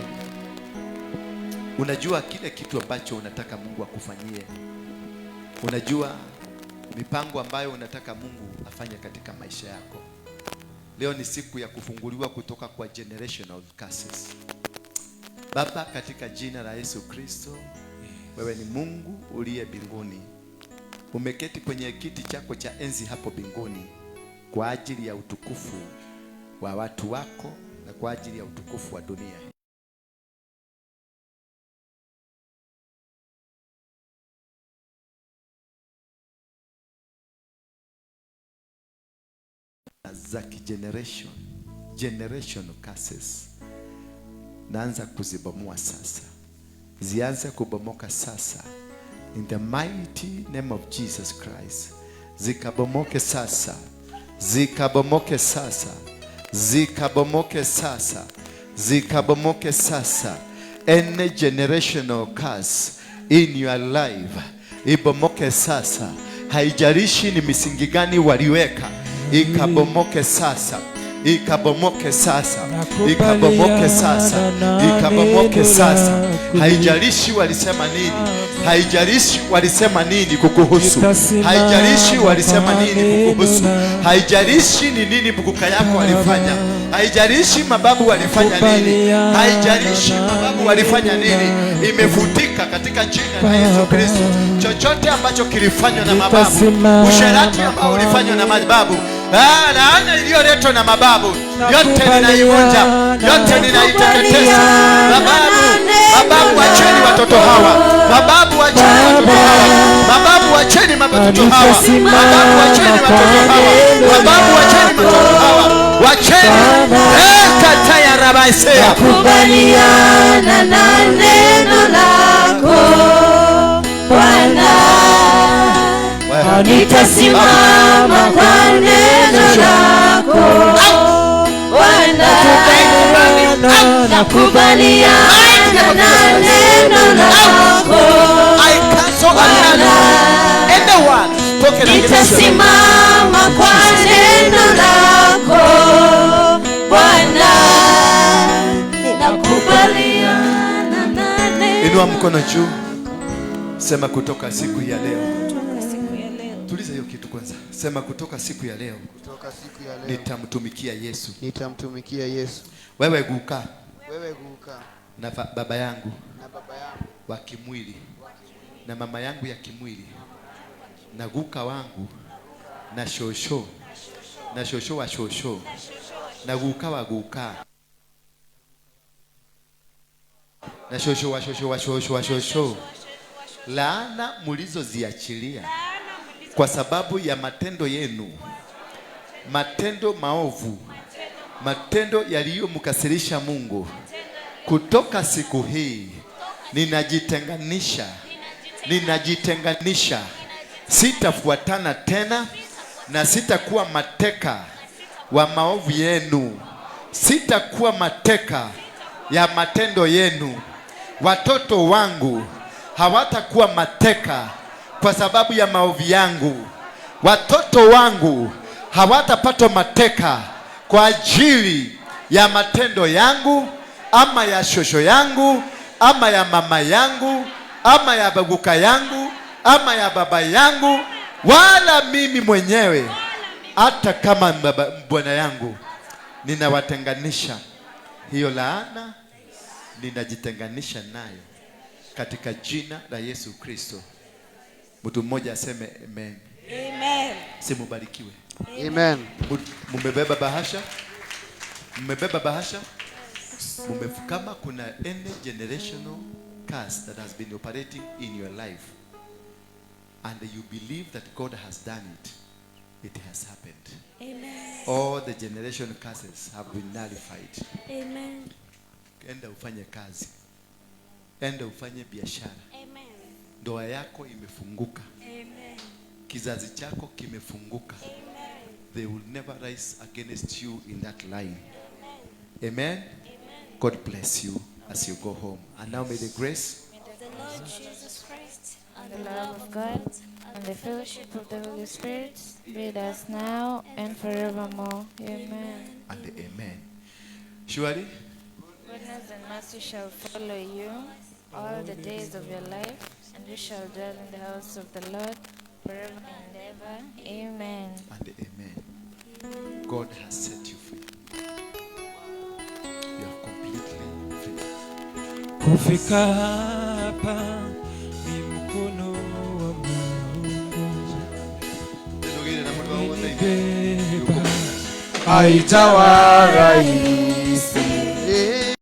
Unajua kile kitu ambacho unataka Mungu akufanyie. Unajua mipango ambayo unataka Mungu afanye katika maisha yako. Leo ni siku ya kufunguliwa kutoka kwa generational curses. Baba, katika jina la Yesu Kristo, wewe ni Mungu uliye mbinguni. Umeketi kwenye kiti chako cha enzi hapo mbinguni kwa ajili ya utukufu wa watu wako na kwa ajili ya utukufu wa dunia. Za generation, generational curses, naanza kuzibomoa sasa. Zianze kubomoka sasa in the mighty name of Jesus Christ. Zikabomoke sasa, zikabomoke sasa, zikabomoke sasa, zikabomoke sasa. Any generational curse in your life ibomoke sasa. Haijalishi ni misingi gani waliweka, ikabomoke sasa. Ikabomoke sasa, ikabomoke sasa, ikabomoke sasa. Haijalishi walisema nini, haijalishi walisema nini kukuhusu, haijalishi walisema nini kukuhusu, haijalishi ni nini bukuka yako walifanya, haijalishi mababu walifanya nini, haijalishi mababu walifanya nini, imefutika katika jina la Yesu Kristo. Chochote ambacho kilifanywa na mababu, usherati ambao ulifanywa na mababu, laana iliyoletwa na mababu, yote ninaivunja, yote ninaiteketeza. Mababu, mababu wacheni watoto hawa, mababu wacheni watoto hawa, mababu wacheni watoto hawa, mababu wacheni watoto hawa, mababu wacheni watoto hawa, wacheni. Kata ya rabaisea. Kubaliana na neno lako Bwana, nitasimama kwa neno lako Bwana, nakubaliana na neno lako I cancel and anyone spoken against you. nitasimama kwa neno lako Bwana, nakubaliana na neno. Inua mkono juu, sema kutoka siku ya leo. Siku ya leo. Tuliza hiyo kitu kwanza. Sema kutoka siku ya leo Kutoka siku ya leo nitamtumikia Yesu. nitamtumikia Yesu. Wewe guka Wewe guka na baba yangu na baba yangu wa kimwili na mama yangu ya kimwili na guka wangu na shosho na shosho wa shosho na guka wa guka na shosho wa shosho wa shosho wa shosho, laana mulizoziachilia kwa sababu ya matendo yenu, matendo maovu, matendo yaliyomkasirisha Mungu, kutoka siku hii ninajitenganisha, ninajitenganisha, sitafuatana tena na sitakuwa mateka wa maovu yenu, sitakuwa mateka ya matendo yenu. Watoto wangu hawatakuwa mateka kwa sababu ya maovu yangu. Watoto wangu hawatapatwa mateka kwa ajili ya matendo yangu ama ya shosho yangu ama ya mama yangu ama ya baguka yangu ama ya baba yangu, wala mimi mwenyewe, hata kama bwana yangu. Ninawatenganisha hiyo laana, ninajitenganisha nayo katika jina la Yesu Kristo. Mtu mmoja aseme amen. Amen. Simubarikiwe. Amen. Mumebeba bahasha, mmebeba bahasha. Kama kuna any generational curse that has been operating in your life and you believe that God has done it, it has happened. Amen. All the generation curses have been nullified. Amen. Enda ufanye kazi, enda ufanye biashara. Amen. Ndoa yako imefunguka. Amen. Kizazi chako kimefunguka. They will never rise against you in that line. Amen. Amen. God bless you as you go home. And now may the grace, The Lord Jesus Christ and the love of God and the fellowship of the Holy Spirit be with us now and forevermore. Amen. and amen. Surely Goodness and mercy shall follow you all the days of your life, and you shall dwell in the house of the Lord forever and ever. Amen. and amen. God has set you free. You are completely free. Kufika hapa ni mkono wa Mungu umenibeba, Haitawa rahisi.